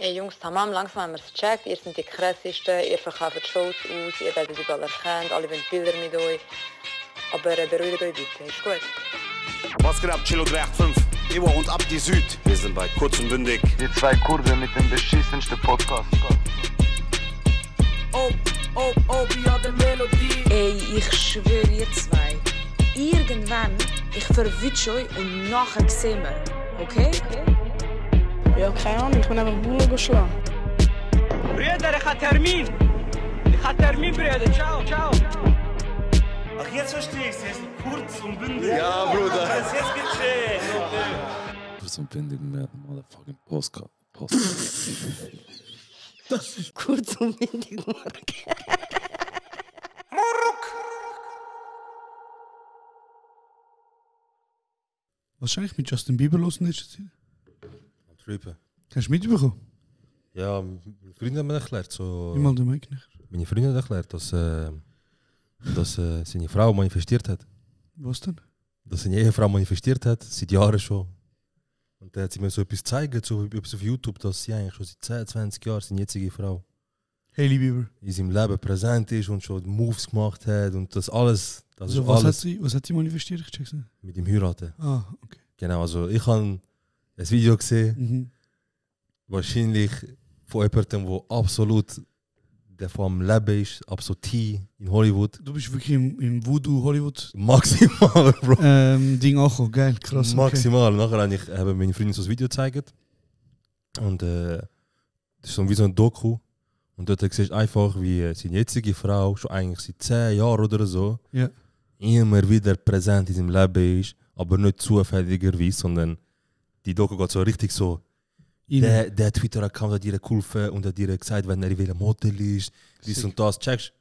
Ey Jungs, tamam, langsam haben wir es gecheckt. Ihr seid die krassesten, ihr verkauft Shows aus, ihr werdet überall erkannt, alle wollen Bilder mit euch. Aber beruhigt euch bitte, ist gut. Was geht ab, Chilo 385? Ewa und Abdi Süd. Wir sind bei Kurz und Bündig. Die zwei Kurven mit dem beschissensten Podcast. wie hat der Melodie. Ey, ich schwöre ihr zwei. Irgendwann, ich verwünsche euch und nachher sehen wir. Okay? Ja, keine Ahnung, ich bin einfach Bullen geschlagen. Brüder, ich habe Termin. Brüder. Ciao. Ach, jetzt verstehe ich es. Jetzt kurz und bündig. Ja, Bruder. Jetzt gecheckt. Kurz und bündig mit motherfucking Postcard. Kurz und windig, Mark. Was ist eigentlich mit Justin Bieber los in letzter Zeit? Trippen. Hast du mitbekommen? Ja, meine Freunde haben mir erklärt, so... Wie mal den Mike nicht? Meine Freundin hat erklärt, dass seine Frau manifestiert hat. Was denn? Dass seine Ehefrau manifestiert hat, seit Jahren schon. Und dann hat sie mir so etwas gezeigt, so etwas auf YouTube, dass sie eigentlich schon seit 10, 20 Jahren seine jetzige Frau Hailey Bieber. in seinem Leben präsent ist und schon Moves gemacht hat und das alles. Das Also, ist was alles hat sie manifestiert? Ich check's nicht. mit ihm heiraten. Ah, okay. Genau, also ich habe ein Video gesehen, wahrscheinlich von jemandem, der absolut der vom Leben ist, absolut T in Hollywood. Du bist wirklich im Voodoo Hollywood Maximal, Bro. Ding auch, geil, krass. Maximal. Nachher habe meine Freundin so ein Video gezeigt. Und das ist so wie so ein Doku. Und dort siehst du einfach, wie seine jetzige Frau schon eigentlich seit 10 Jahren oder so Ja. immer wieder präsent in seinem Leben ist, aber nicht zufälligerweise, sondern die Doku geht so richtig so. Der Twitter-Account hat ihr geholfen und hat ihr gesagt, wenn er will ein Model ist, dies und das. Checkst?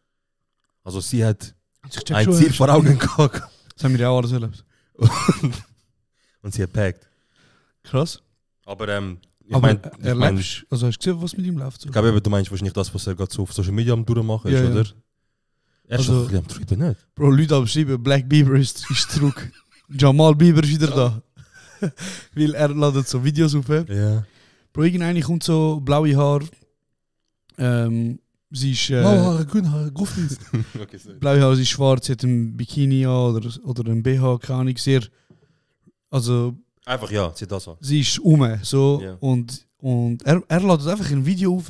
Also sie hat ein Ziel vor Augen gehabt. Das haben wir ja auch alles erlebt. Und sie hat gepackt. Krass. Aber Also hast du gesehen, was mit ihm läuft? So? ich glaube eben, du meinst wahrscheinlich das, was er gerade so auf Social Media am durchmachen ist, Ja, ja. oder? Er ist Also- doch ein bisschen am Trippen, nicht? Bro, Leute haben geschrieben, Black Bieber ist zurück. Jamal Bieber ist wieder da. Weil er ladet so Videos auf. Ja. Bro, irgendeine kommt so blaue Haar. Sie ist grüne Haare, Guffis. Okay, sorry. blaue Haar, sie ist schwarz, sie hat ein Bikini an oder ein BH, keine Ahnung, sehr. Also Einfach ja, sieht das an. sie ist so Ja. und er ladet einfach ein Video auf,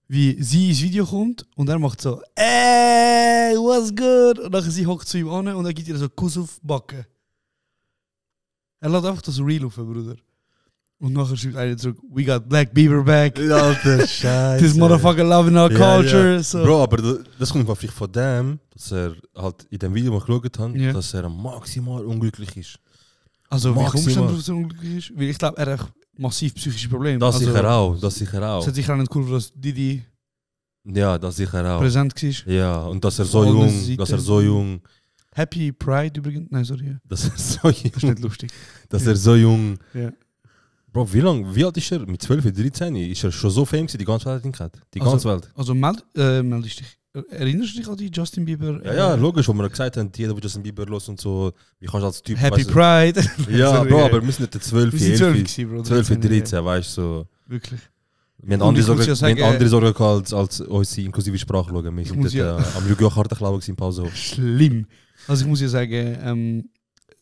wie sie ins Video kommt und er macht so ey, what's good? Und dann sie hockt zu ihm an und er gibt ihr so einen Kuss auf die Backe. Er lädt einfach das Reel auf, Bruder. Und nachher schreibt einer zurück, we got Black Bieber back. Alter Scheiße. This motherfucker loving our culture. Ja. So. Bro, aber das kommt vielleicht von dem, dass er halt in dem Video mal geschaut hat, Ja. dass er maximal unglücklich ist. Also wie kommst du Maximal. denn, dass er unglücklich ist? Weil ich glaube, er hat massiv psychische Probleme. Das also, sicher auch, das sicher auch. Es hat sicher auch nicht cool, dass Didi Ja, das sicher auch. präsent war. Ja, und dass er so Von allen jung, Seiten. dass er so jung, Happy Pride übrigens. Nein, sorry. dass er so Das ist nicht jung, lustig. dass er so jung. Ja. Bro, wie alt ist er? Mit 12, 13? Ist er schon so famous, die ganze Welt ihn kennt? Die Also- ganze Welt. Also meldest dich. Erinnerst du dich an die Justin Bieber? Ja, logisch, wo wir gesagt haben, jeder, der Justin Bieber los und so, wie kannst du als Typ... Happy weißt du- Pride. Ja, Sorry, Bro, aber wir müssen nicht der 12, Wir sind 12 11, gewesen, Bro. 12, 13, 13, weißt du, so. Wirklich. Wir haben Und andere ich muss Sorgen, ja sagen, wir haben andere Sorgen gehabt, als unsere inklusive Sprache schauen. Wir sind muss dort, ja- am Yu-Gi-Oh! Kartenklauen in Pause. Schlimm. Also ich muss ja sagen,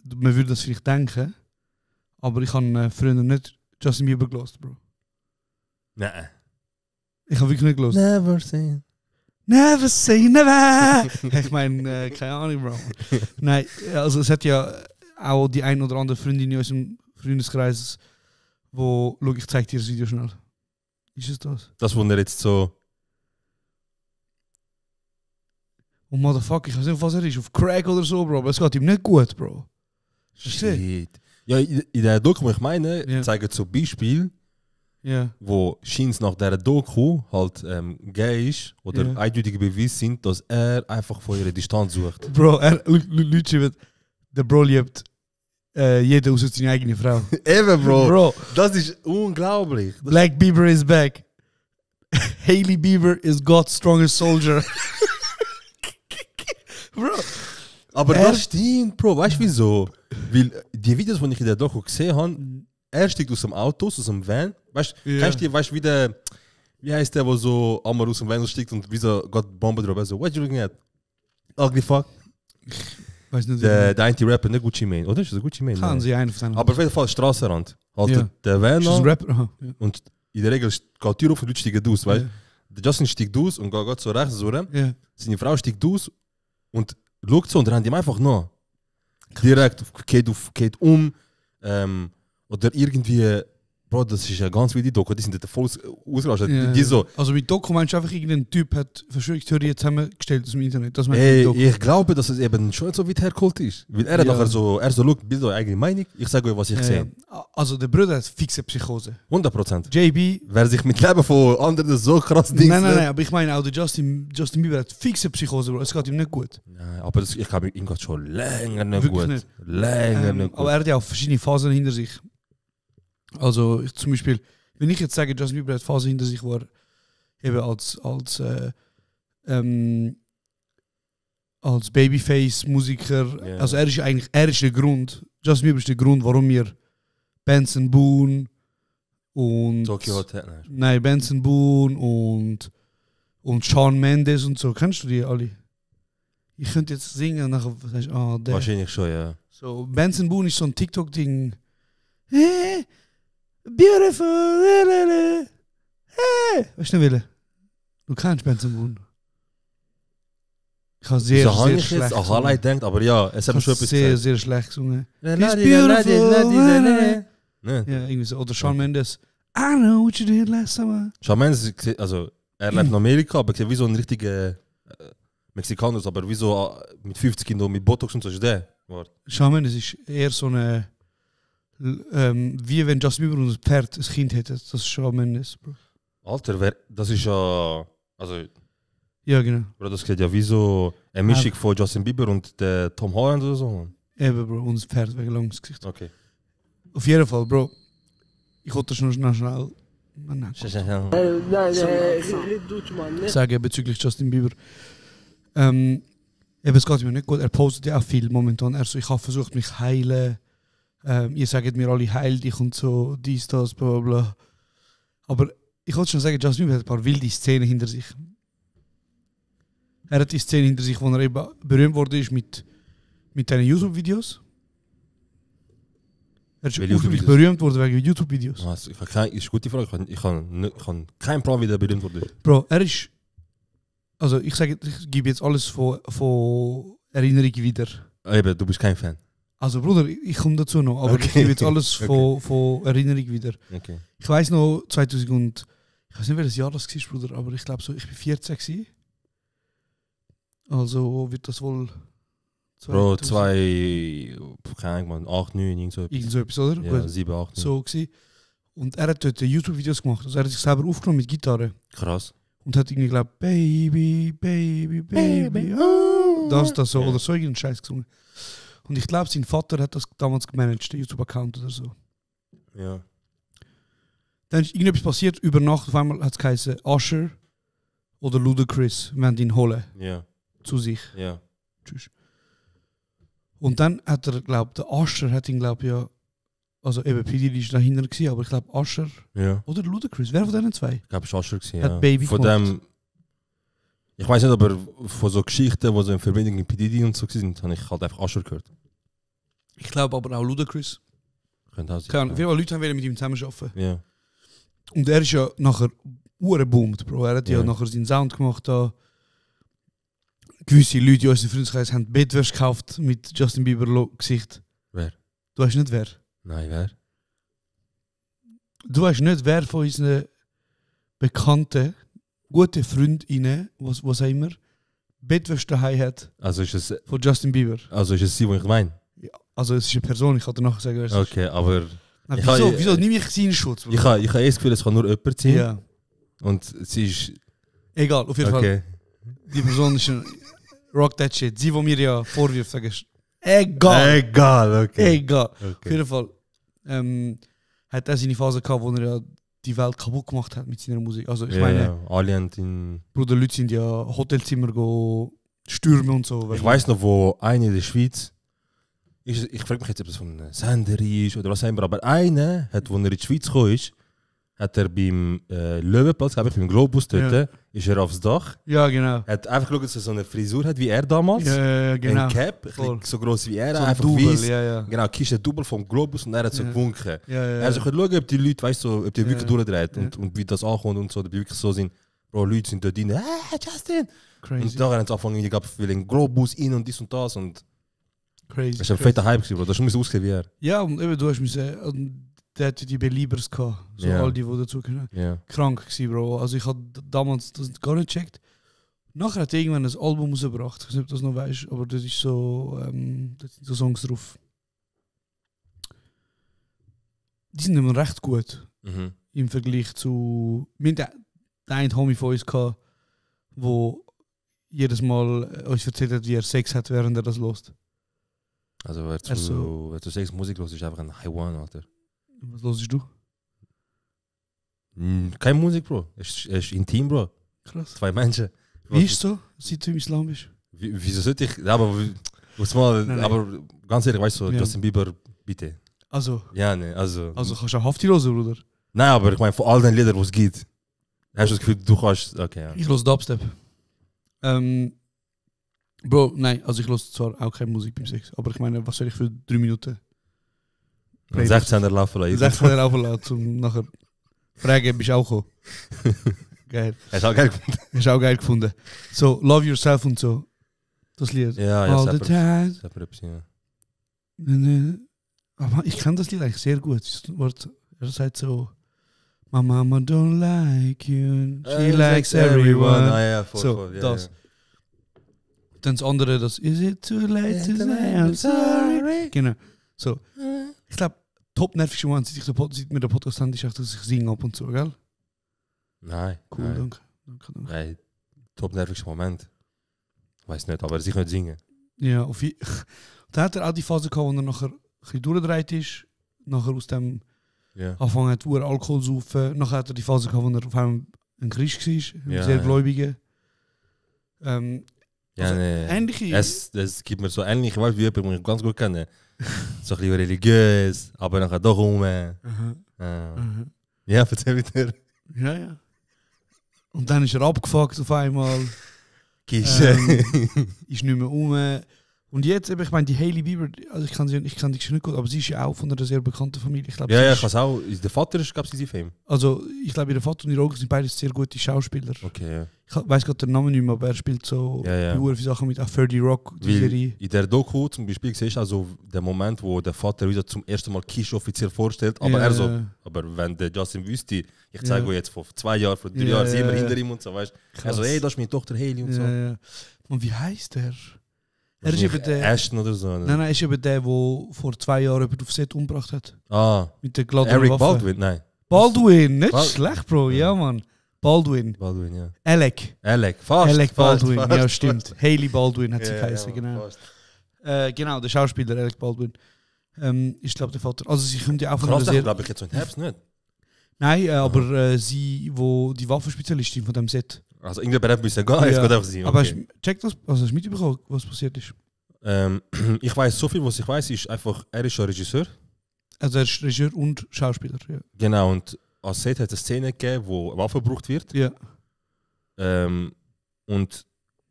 man würde das vielleicht denken, aber ich habe früher nicht Justin Bieber gelost, Bro. Nein. Ich habe wirklich nicht gelost. Never seen. Never say never! Ich meine, keine Ahnung, Bro. Nein, also es hat ja auch die ein oder andere Freundin in unserem Freundeskreis, wo, schau, ich zeig dir das Video schnell. Ist es das? Das, wo er jetzt so... Oh Motherfucker, ich weiß nicht, was er ist, auf Crack oder so, Bro, aber es geht ihm nicht gut, Bro. Hast du gesehen? Shit. Ja, in der Doku, wo ich meine, Ja. zeigen so Beispiele, Ja. wo scheint nach dieser Doku halt gay ist oder Ja. eindeutige Beweise sind, dass er einfach von ihrer Distanz sucht. Bro, Leute schreiben, der Bro liebt jeder außer seine eigene Frau. Eben, Bro, Das ist unglaublich. Black Bieber is back. Hailey Bieber is God's strongest soldier. Bro. Aber das stimmt, Bro. Weißt du wieso? Weil die Videos, die ich in der Doku gesehen habe, er steigt aus dem Auto, aus dem Van. Weißt du, Ja. kennst du, weißt, wie heißt der, der so einmal aus dem Van steigt und wie so Gott Bombe drauf? So, what you looking at? Ugly fuck. Weiß nicht, Der Anti-Rapper, nicht Gucci Mane, oder? Ist das Gucci Mane? kann sie einen von seinen. Aber auf jeden Fall Straßenrand. Halt Ja. der Van ist das ein an Rapper? Aha, ja. und in der Regel geht die Tür auf und die Leute steigen aus, weißt du? Der Justin steigt aus und geht so rechts so. Ja. Seine Frau steigt aus und schaut so und rennt ihm einfach nach. Direkt geht um. Oder irgendwie, Bro, das ist ja ganz wie die Doku, die sind dort voll ausgerastet. Ja. Die so, Also mit Doku meinst du einfach, irgendein Typ hat Verschwörungstheorien zusammengestellt aus dem Internet. Das meinst du ey, mit Doku? ich glaube, dass es eben schon so weit hergeholt ist. Weil er hat Ja. nachher so, schaut, bildet eure eigene Meinung, ich sage euch, was ich sehe. Also der Bruder hat fixe Psychose. 100%. JB. Wer sich mit Leben von anderen so krass Nein, aber ich meine auch der Justin Bieber hat fixe Psychose, Bro. Es geht ihm nicht gut. Nein, aber das, ich glaube, ihm geht schon länger nicht Wirklich gut. nicht. Länger nicht gut. Aber er hat ja auch verschiedene Phasen hinter sich. Also ich, zum Beispiel, wenn ich jetzt sage, Justin Bieber hat Phase hinter sich, wo er eben als Babyface-Musiker, Ja. also er ist der Grund, Justin Bieber ist der Grund, warum wir Benson Boone und Tokyo Hotel, nein, Benson Boone und Shawn Mendes und so, kennst du die alle? Ich könnte jetzt singen und nachher sagst du, der. Wahrscheinlich schon, ja. So, Benson Boone ist so ein TikTok-Ding. Hey, beautiful, hey. Weißt du nicht, du kennst Benson Boone. Ich habe sehr, so habe sehr ich schlecht jetzt auch allein gedacht, aber ja, es hat mir schon etwas sehr, gesagt. sehr schlecht gesungen. It's beautiful. Ne? Ja, irgendwie so. Oder Shawn Mendes. I know what you did last summer. Shawn Mendes, also er lebt in Amerika, aber wie so ein richtiger Mexikaner, aber wie so mit 50 Kindern mit Botox und so ist der. Shawn Mendes ist eher so eine wie wenn Justin Bieber und ein Pferd ein Kind hätte. Das ist Shawn Mendes, Bro. Alter, das ist ja, also Ja, genau. Bro, das geht ja wie so eine Mischung von Justin Bieber und der Tom Holland oder so. Eben, Bro, und das Pferd wegen langes Gesicht. Okay. Auf jeden Fall, Bro. Ich wollte das noch schnell sagen bezüglich Justin Bieber. Eben, es geht mir nicht gut. Er postet ja auch viel momentan. Er so, ich habe versucht, mich zu heilen. Ihr sagt mir alle, heil dich und so, dies, das, bla bla bla. Aber ich wollte schon sagen, Justin Bieber hat ein paar wilde Szenen hinter sich. Er hat die Szene hinter sich, wo er eben berühmt wurde ist mit diesen YouTube-Videos. Er ist ursprünglich berühmt worden wegen YouTube-Videos. Also, ist eine gute Frage. Ich kann keinen Plan, wie der berühmt wurde. Bro, er ist. Also ich sage, ich gebe jetzt alles von Erinnerung wieder. Eben, du bist kein Fan. Also Bruder, ich komme dazu noch, aber Okay. ich gebe jetzt alles von Erinnerung wieder. Okay. Ich weiß noch 2000 und ich weiß nicht, welches Jahr das war, Bruder, aber ich glaube so, ich bin 14 gewesen. Also wird das wohl Bro, 8, 9, irgend so etwas. irgend so etwas, oder? Ja, Gut, 7, 8, 9. so gewesen. Und er hat dort YouTube-Videos gemacht. Also er hat sich selber aufgenommen mit Gitarre. Krass. Und hat irgendwie glaubt, Baby, Baby, Baby, oh. Das so, Ja. oder so irgendeinen Scheiß gesungen. Und ich glaube, sein Vater hat das damals gemanagt, den YouTube-Account oder so. Ja. Dann ist irgendetwas passiert, über Nacht auf einmal hat es geheißen, Usher oder Ludacris wollen ihn holen Ja. zu sich. Ja. Tschüss. Und dann hat er, glaube der Usher hat ihn, glaube ja, also eben P. Diddy ist dahinter gewesen, aber ich glaube Usher Ja. oder Ludacris, wer von denen zwei? Ich glaube, es war schon gewesen, Hat ja. Baby von gemacht. dem. Ich weiß nicht, aber von so Geschichten, die so in Verbindung mit PDD und so sind, habe ich halt einfach Usher gehört. Ich glaube aber auch Ludacris. Könnte auch sein. Keine Ahnung, viele Leute wollen mit ihm zusammenarbeiten. Ja. Und er ist ja nachher ureboomt, Bro. Er hat ja Ja. nachher seinen Sound gemacht da. Gewisse Leute in unserem Freundeskreis haben Bettwäsche gekauft mit Justin Bieber Gesicht. Wer? Du weißt nicht wer. Nein, wer? Du weißt nicht wer von unseren bekannten, guten Freundinnen, was auch immer, Bettwäsche daheim hat Also ist es von Justin Bieber. sie, wo ich meine? Ja, also es ist eine Person, ich kann dir nachher sagen, wer es ist. Okay, aber Na, Ich wieso, habe- wieso nehme ich seinen Schutz? Bro? ich habe das Gefühl, es kann nur jemand sein. Ja, Und sie ist. egal, auf jeden Fall. Okay. Die Person ist ein Rock that shit. Sie, die mir ja vorwirft, sagen, egal. Egal, okay. Egal. Auf Okay. jeden Fall hat er seine Phase gehabt, wo er ja die Welt kaputt gemacht hat mit seiner Musik. Also ich Ja, meine, ja. Alle haben ihn. Bruder, Leute sind ja Hotelzimmer go stürmen und so. Ich weiß noch, wo eine in der Schweiz ich frage mich jetzt, ob das von einem Sender ist oder was immer, aber einer hat, als er in die Schweiz gekommen ist, hat er beim Löwenplatz, glaube ich, beim Globus dort, ist er aufs Dach. Ja, genau. Hat einfach geschaut, dass er so eine Frisur hat wie er damals. Ja, genau. Ein Cap, so groß wie er, So ein einfach Double, weiss. ja. Genau, Kiste Double vom Globus und er hat so gewunken. Ja. Er hat schauen, ob die Leute, weißt du, ob die wirklich durchdreht und wie das ankommt und so, ob die wirklich so sind. Bro, Leute sind dort drin, Justin! Crazy. Und nachher haben sie angefangen, ich glaube, will einen Globus rein und dies und das und Crazy. das ist ein fetter Hype gewesen, Bro. Das muss aussehen wie er. Ja, und eben, du hast müssen, der hat die Beliebers gehabt. So Ja. all die dazu können. Ja. Krank gewesen, Bro. Also ich hatte damals das gar nicht gecheckt. Nachher hat er irgendwann ein Album rausgebracht. Ich weiß nicht, ob du das noch weißt, aber das ist so, da sind so Songs drauf. Die sind immer recht gut Mhm. im Vergleich zu. Wir hatten einen Homie von uns gehabt, wo jedes Mal uns erzählt hat, wie er Sex hat, während er das lost. Also, wer zu Sex Musik los ist, einfach ein Haiwan, Alter. Was hörst du? Keine Musik, Bro. Es ist intim, Bro. Krass. 2 Menschen. Wie ist es so, seit du im Islam bist? Wieso sollte ich? Ja, aber, Nein. aber ganz ehrlich, weißt du, Ja. Justin Bieber, bitte. Also Ja, ne, also. kannst du auch Hafti hören, Bruder? Nein, aber ich meine, von all den Liedern, die es gibt, hast du das Gefühl, du kannst. Okay, ja. Ich höre Dubstep. Bro, nein, also ich höre zwar auch keine Musik beim Sex, aber ich meine, was soll ich für 3 Minuten? Und 16er laufen lassen. 16 Jahre aufladen, um nachher fragen, bist du auch gekommen? Geil. Hast du auch geil gefunden? Hast du auch geil gefunden. So, Love Yourself und so. Das Lied. Ja, All the time. Ja. Aber ich kann das Lied eigentlich sehr gut. Er sagt so, My mama don't like you, she likes everyone. Ah, ja, voll, So, voll, ja, das. ja. Dann das andere, das Is it too late to say I'm sorry? Genau. So. Ich glaube, top nervigste Moment, seit wir den Podcast haben, ist auch, dass ich singe ab und zu, gell? Nein. Cool, nein. danke. Nein, top nervigster Moment. Weiß nicht, aber sich nicht singen. Ja, da hat er auch die Phase gehabt, wo er nachher ein bisschen durchgedreht ist, nachher aus dem Ja. angefangen hat, Alkohol zu saufen, nachher hat er die Phase gehabt, wo er auf einmal ein Christ war, ein Ja, sehr ja. Gläubiger. Ja, Also, nee. ähnliche- Es gibt mir so ähnlich, weißt du, wie jemand, den ich ganz gut kenne. So ein bisschen religiös, aber nachher doch rum. Ja, erzähl wieder. Ja. Und dann ist er abgefuckt auf einmal. Kische. Ist nicht mehr um. Und jetzt, eben, ich meine, die Hailey Bieber, also ich kann die schon nicht gut, aber sie ist ja auch von einer sehr bekannten Familie. Ich glaub, Ja, sie ja, ist, ich weiß auch. Der Vater ist, glaube ich, Fame. also ich glaube, ihr Vater und ihr Onkel sind beide sehr gute Schauspieler. Okay, ja. Ich weiß gerade den Namen nicht mehr, aber er spielt so Ja. viele Sachen mit auch 30 Rock, die Weil Serie. in der Doku zum Beispiel siehst du also der Moment, wo der Vater wieder zum ersten Mal Kish offiziell vorstellt, aber Ja, er so, ja. aber wenn der Justin wüsste, ich zeige Ja. euch jetzt vor 2 Jahren, vor 3 Ja, Jahren, sind wir ja. hinter ihm und so, weißt du. Krass. Also, hey, das ist meine Tochter Hailey und so. Ja. Und wie heißt der? Er ist eben der. Ashton oder so. Nein, er ist eben der, der vor 2 Jahren jemanden auf Set umgebracht hat. Ah, Mit der glatten Eric Waffe. Baldwin, nein. Baldwin, nicht Bal- schlecht, Bro. Ja, Mann. Baldwin. Baldwin, ja. Alec. Fast. Alec Baldwin, fast, ja, fast, stimmt. fast. Hailey Baldwin hat sie Ja, geheißen, ja, genau. fast. Genau, der Schauspieler Alec Baldwin. Ich glaube, der Vater. Also, sie kommt ja auch von Krass, einer sehr. glaube ich jetzt so im Herbst nicht. Nein, aber sie, wo die Waffenspezialistin von dem Set. Also, irgendjemand müssen gehen, es Ja. geht einfach sein. Aber Okay. check das, also hast du mitbekommen, was passiert ist? Ich weiß so viel, was ich weiß, ist einfach, er ist schon Regisseur. Also, er ist Regisseur und Schauspieler. Ja. Genau, und als Set hat es eine Szene gegeben, wo eine Waffe gebraucht wird. Ja. Und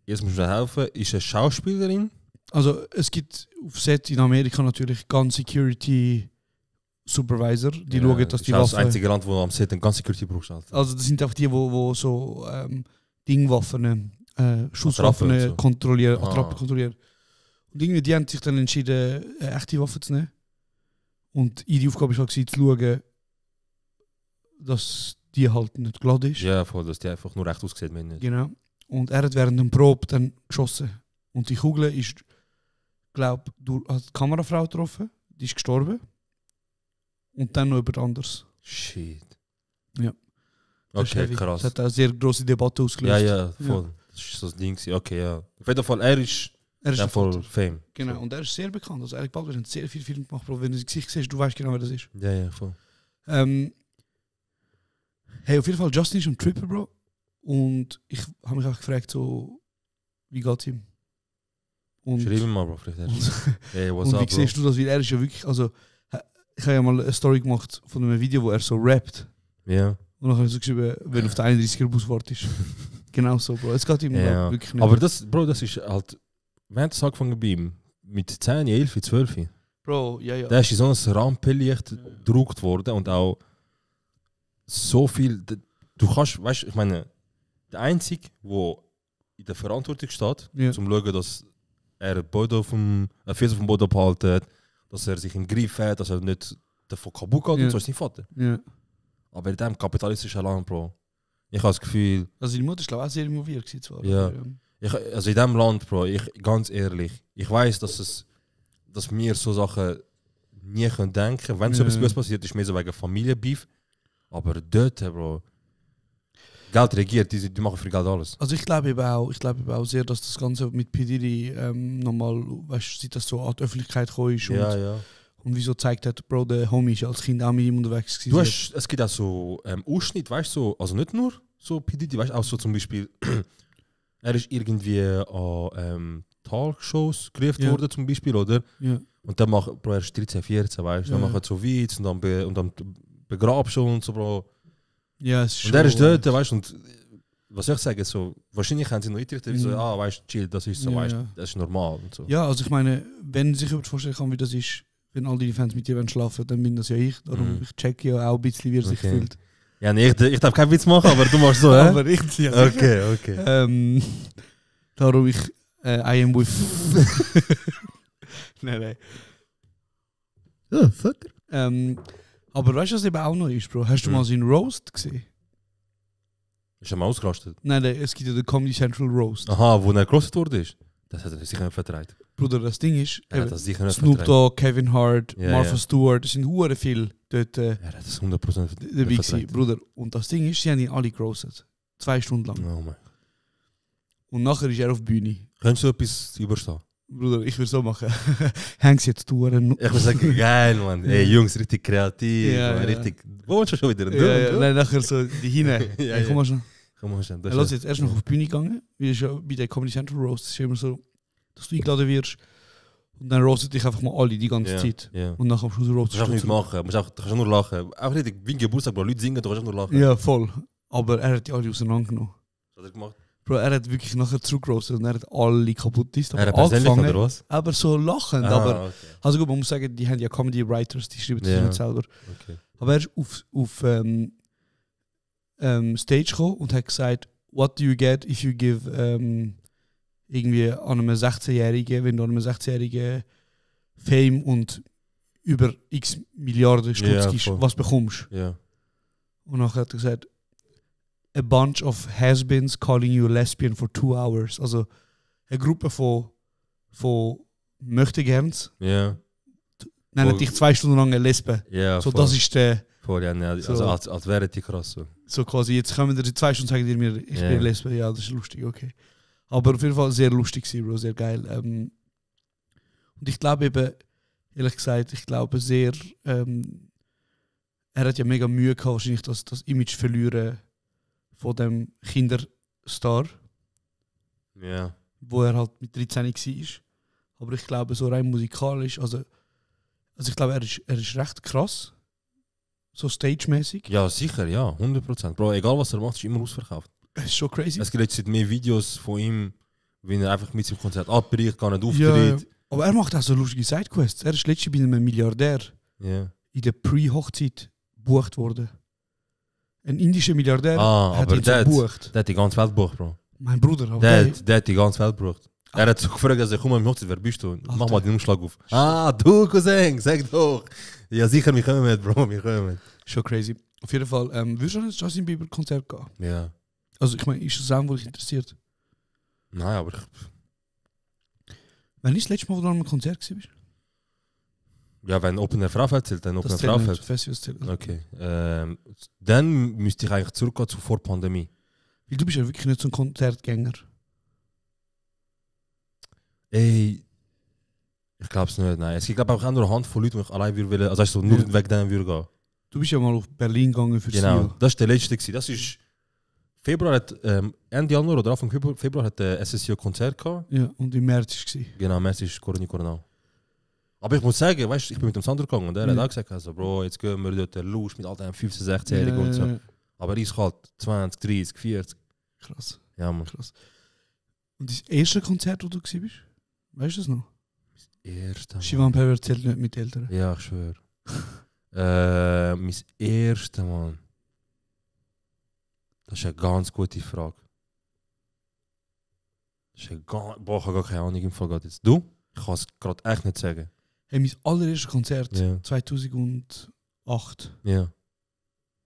jetzt muss ich mir helfen, ist eine Schauspielerin. Also, es gibt auf Set in Amerika natürlich ganz Security Supervisor, die schauen, dass die Das ist das Waffen. einzige Land, wo am Set eine ganze Security brauchst. Alter. Also, das sind auch die, wo so Dingwaffen, Schusswaffen Attrappen und so. kontrollieren, Ah. Attrappen kontrollieren. Und irgendwie, die haben sich dann entschieden, eine echte Waffe zu nehmen. Und ihre Aufgabe war halt, zu schauen, dass die halt nicht geladen ist. Ja, voll, dass die einfach nur recht ausgesehen haben. Genau. Und er hat während dem Probe dann geschossen. Und die Kugel ist, glaube ich, hat die Kamerafrau getroffen. Die ist gestorben. Und dann noch jemand anderes. Shit. Ja. Das ist Okay, heavy. krass. Das hat eine sehr grosse Debatte Ja, ausgelöst. ja, voll. Das ist so das Ding. Okay, ja. Auf jeden Fall, er ist Er ist ja der voll Vater. Fame. Genau, So. und er ist sehr bekannt. Also Alec Baldwin hat sehr viele Filme gemacht, Bro. Wenn du das Gesicht siehst, du weißt genau, wer das ist. Ja, ja, voll. Hey, auf jeden Fall, Justin ist ein Tripper, Bro. Und ich habe mich auch gefragt, so, wie geht's ihm? Und, Schreib mir mal, Bro, vielleicht. Hey, what's und up, wie siehst du das? Weil er ist ja wirklich, also ich habe ja mal eine Story gemacht von einem Video, wo er so rappt. Ja. Und dann habe ich so geschrieben, wenn du auf der 31er Bus wartest. Genau so, Bro. Es geht ihm Ja. wirklich nicht. Aber das, Bro, das ist halt, während das angefangen bei ihm, mit 10, 11, 12, Bro, ja. der ist in so ein Rampenlicht gedruckt worden und auch so viel, du kannst, weißt du, ich meine, der Einzige, der in der Verantwortung steht, Ja. zum schauen, dass er den Boden vom Boden behalten, dass er sich im Griff hat, dass er nicht davon kaputt geht, Ja. und so ist sein Vater. Ja. Aber in diesem kapitalistischen Land, Bro, ich habe das Gefühl, Also seine Mutter ist glaube ich auch sehr involviert gewesen zwar. Ja. aber, also in diesem Land, Bro, ganz ehrlich, ich weiß, dass wir so Sachen nie können denken. Wenn so etwas Böses passiert, ist mehr so wegen Familienbeef. Aber dort, Bro, Geld regiert, die machen für Geld alles. Also ich glaube eben auch sehr, dass das Ganze mit P. Diddy nochmal, weißt du, seit das so an die Öffentlichkeit gekommen ist Ja. und wieso gezeigt hat, Bro, der Homie ist als Kind auch mit ihm unterwegs gewesen. Es gibt auch so Ausschnitt, weißt du, so, also nicht nur so P. Diddy, weißt du, auch so zum Beispiel, er ist irgendwie an Talkshows gerufen worden zum Beispiel, oder? Ja. Und dann macht, Bro, er ist 13, 14, weißt du, dann macht so Witz und dann begrabst du und so, Bro. Ja, es ist Und er ist dort, weißt du, und was soll ich sagen, so, wahrscheinlich haben sie noch eingerichtet, so, weißt du, chill, das ist so, weißt du, das ist normal und so. Ja, also ich meine, wenn sich jemand vorstellen kann, wie das ist, wenn all deine Fans mit dir schlafen, dann bin das ja ich. Darum ich check ja auch ein bisschen, wie er sich fühlt. Ja, nee, ich darf keinen Witz machen, aber du machst so, hä? Aber ich ja. Okay. Darum I am with... Nein. Ja, fucker. Aber weißt du, was eben auch noch ist, Bro? Hast du mal seinen Roast gesehen? Ist er mal ausgerastet? Nein, es gibt ja den Comedy Central Roast. Aha, wo er gerostet wurde ist? Das hat er sicher nicht vertreibt. Bruder, das Ding ist, Er hat das sicher nicht Snoop vertreibt. Dogg, Kevin Hart, Ja, Martha ja. Stewart, das sind hure viel dort Er hat das 100% dabei gewesen, vertreibt. Bruder. Und das Ding ist, sie haben ihn alle gerostet. 2 Stunden lang. Oh mein. Und nachher ist er auf die Bühne. Könntest du etwas überstehen? Bruder, ich würde so machen. Häng's jetzt Touren. Ich würde sagen, geil, Mann. Ey, Jungs, richtig kreativ. Ja, Mann, ja. richtig. Wo wohnst du schon wieder? Nein, nachher so die Hine. Ja, Komm mal schnell. Komm mal schnell. Er ist jetzt erst noch auf die Bühne gegangen, wie es ja bei der Comedy Central Roast ist immer so, dass du eingeladen wirst und dann roastet dich einfach mal alle die ganze Zeit. Ja. Und dann am Schluss Du roastest kannst auch nichts machen. Du kannst auch nur lachen. Auch richtig wie ein Geburtstag, wo Leute singen, du kannst auch nur lachen. Ja, voll. Aber er hat die alle auseinandergenommen. Was hat er gemacht? Bro, er hat wirklich nachher zurückgerostet und er hat alle kaputt Er hat persönlich oder was? aber so lachend. Ah, Aber, okay. also gut, man muss sagen, die haben ja Comedy Writers, die schreiben das Ja. nicht selber. Okay. Aber er ist auf Stage gekommen und hat gesagt, what do you get if you give irgendwie an einem 16-Jährigen, wenn du an einem 16-Jährigen Fame und über x Milliarden Stutz Ja, gibst, voll. was bekommst? Ja. Und dann hat er gesagt, a bunch of has-beens calling you a lesbian for 2 hours. Also eine Gruppe von Möchtegerns Ja. nennen Voll. dich 2 Stunden lang eine Lesbe. Ja, So, voll. das ist der, Voll, ja, nee, also So. als wäre die krass so. so quasi, jetzt kommen die 2 Stunden sagen die mir, ich Ja. bin Lesbe. Ja, das ist lustig, okay. Aber auf jeden Fall sehr lustig gewesen, Bro, sehr geil. Und ich glaube eben, ehrlich gesagt, ich glaube sehr, er hat ja mega Mühe gehabt, wahrscheinlich das Image verlieren von dem Kinderstar, Ja. wo er halt mit 13 war. Aber ich glaube, so rein musikalisch, also ich glaube, er ist recht krass, so stage-mäßig. Ja, sicher, ja, 100%. Bro, egal was er macht, ist immer ausverkauft. Es ist schon crazy. Es gibt jetzt mehr Videos von ihm, wie er einfach mit seinem Konzert abbricht, gar nicht Ja, auftritt. aber er macht auch so lustige Sidequests. Er ist letztens bei einem Milliardär Ja. in der Pre-Hochzeit gebucht worden. Ein indischer Milliardär hat aber ihn so gebucht. der hat die ganze Welt gebucht, Bro. Mein Bruder, aber Der hat die ganze Welt gebucht. Er hat so gefragt, also, komm mal im Hochzeit, wer bist du? Mach Alter. mal den Umschlag auf. Ah, du Cousin, sag doch. Ja, sicher, wir kommen mit, Bro, wir kommen mit. schon crazy. Auf jeden Fall, würdest du an ein Justin Bieber Konzert gehen? Ja. Also ich meine, ist das auch, was dich interessiert? Nein, aber Wann ist das letzte Mal, wo du an einem Konzert warst? ja, wenn Open Air Frau erzählt, dann Open Air Das Frau zählt nicht, erzählt. Festivals zählen. Okay. Dann müsste ich eigentlich zurückgehen zu vor Pandemie. Weil du bist ja wirklich nicht so ein Konzertgänger. Ey, ich glaube es nicht, nein. Es gibt auch nur eine Handvoll Leute, die ich allein würde wollen, also so nur Ja. wegen denen würde gehen. Du bist ja mal auf Berlin gegangen für Genau, Sio. das war der letzte gewesen. Das ist Februar hat, Ende Januar oder Anfang Februar hat der SSC ein Konzert gehabt. Ja, und im März war es. Genau, März ist Corona. Aber ich muss sagen, weißt, ich bin mit dem Sandro gegangen und der hat auch gesagt, also, Bro, jetzt gehen wir dort los mit all den 15-, 16-Jährigen und so. Aber eiskalt, 20, 30, 40. Krass. Ja, Mann. Krass. Und das erste Konzert, wo du warst? Weißt du das noch? Erste. Shivan Pepper zählt nicht mit Eltern. Ja, ich schwöre. Mein erste, Mann. Das ist eine ganz gute Frage. Das ist eine Boah, ich habe gar keine Ahnung im Fall jetzt. Du? Ich kann es gerade echt nicht sagen. Hey, mein allererstes Konzert, Ja. 2008, Ja.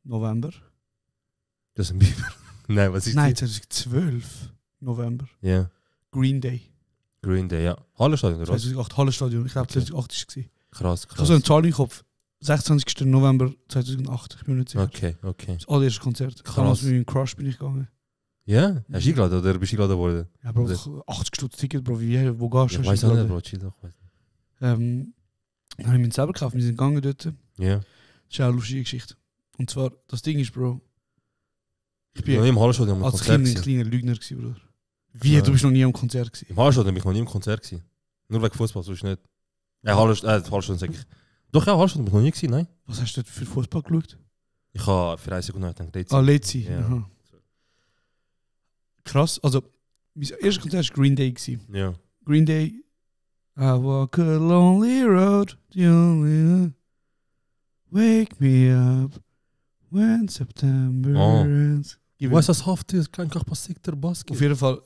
November. Das ist ein Biber. Nein, was ist Nein, die? 2012, November. Ja. Green Day. Green Day, ja. Hallenstadion, oder was? 2008, Hallenstadion. Ich glaube, 2008 war es. Krass, Ich habe so einen krass. Zahl im Kopf. 26. November 2008. Ich bin mir nicht sicher. Okay. Das allererste Konzert. Krass. Damals mit meinem Crush bin ich gegangen. Ja? Hast du eingeladen oder bist du eingeladen worden? Ja, Bro, 80 Stutz Ticket, Bro. Wo gehst du? Ich weiß auch nicht, Bro. Chill doch. Dann habe ich mir selber gekauft. Wir sind gegangen dort. Das Ja. ist auch eine lustige Geschichte. Und zwar, das Ding ist, Bro. Ich bin Ich war im Hallenstadion am als Konzert. Kind ein gewesen. kleiner Lügner gewesen, Bruder. Wie, Ja. du bist noch nie am Konzert gewesen? Im Hallenstadion bin ich noch nie im Konzert gewesen. Nur wegen Fußball, sonst nicht. Hallenstadion sag ich. Doch, ja, Hallenstadion bin ich noch nie gewesen, nein. Was hast du dort für Fußball geschaut? Ich habe für 1 Sekunde gedacht, Ah, Lezi. Ja. Aha. Krass. Also, mein erstes Konzert war Green Day gewesen. Ja. Green Day. I walk a lonely road, the only wake me up when September Oh. ends. Was das Haft ist, kein Kapazität der Basket. Auf jeden Fall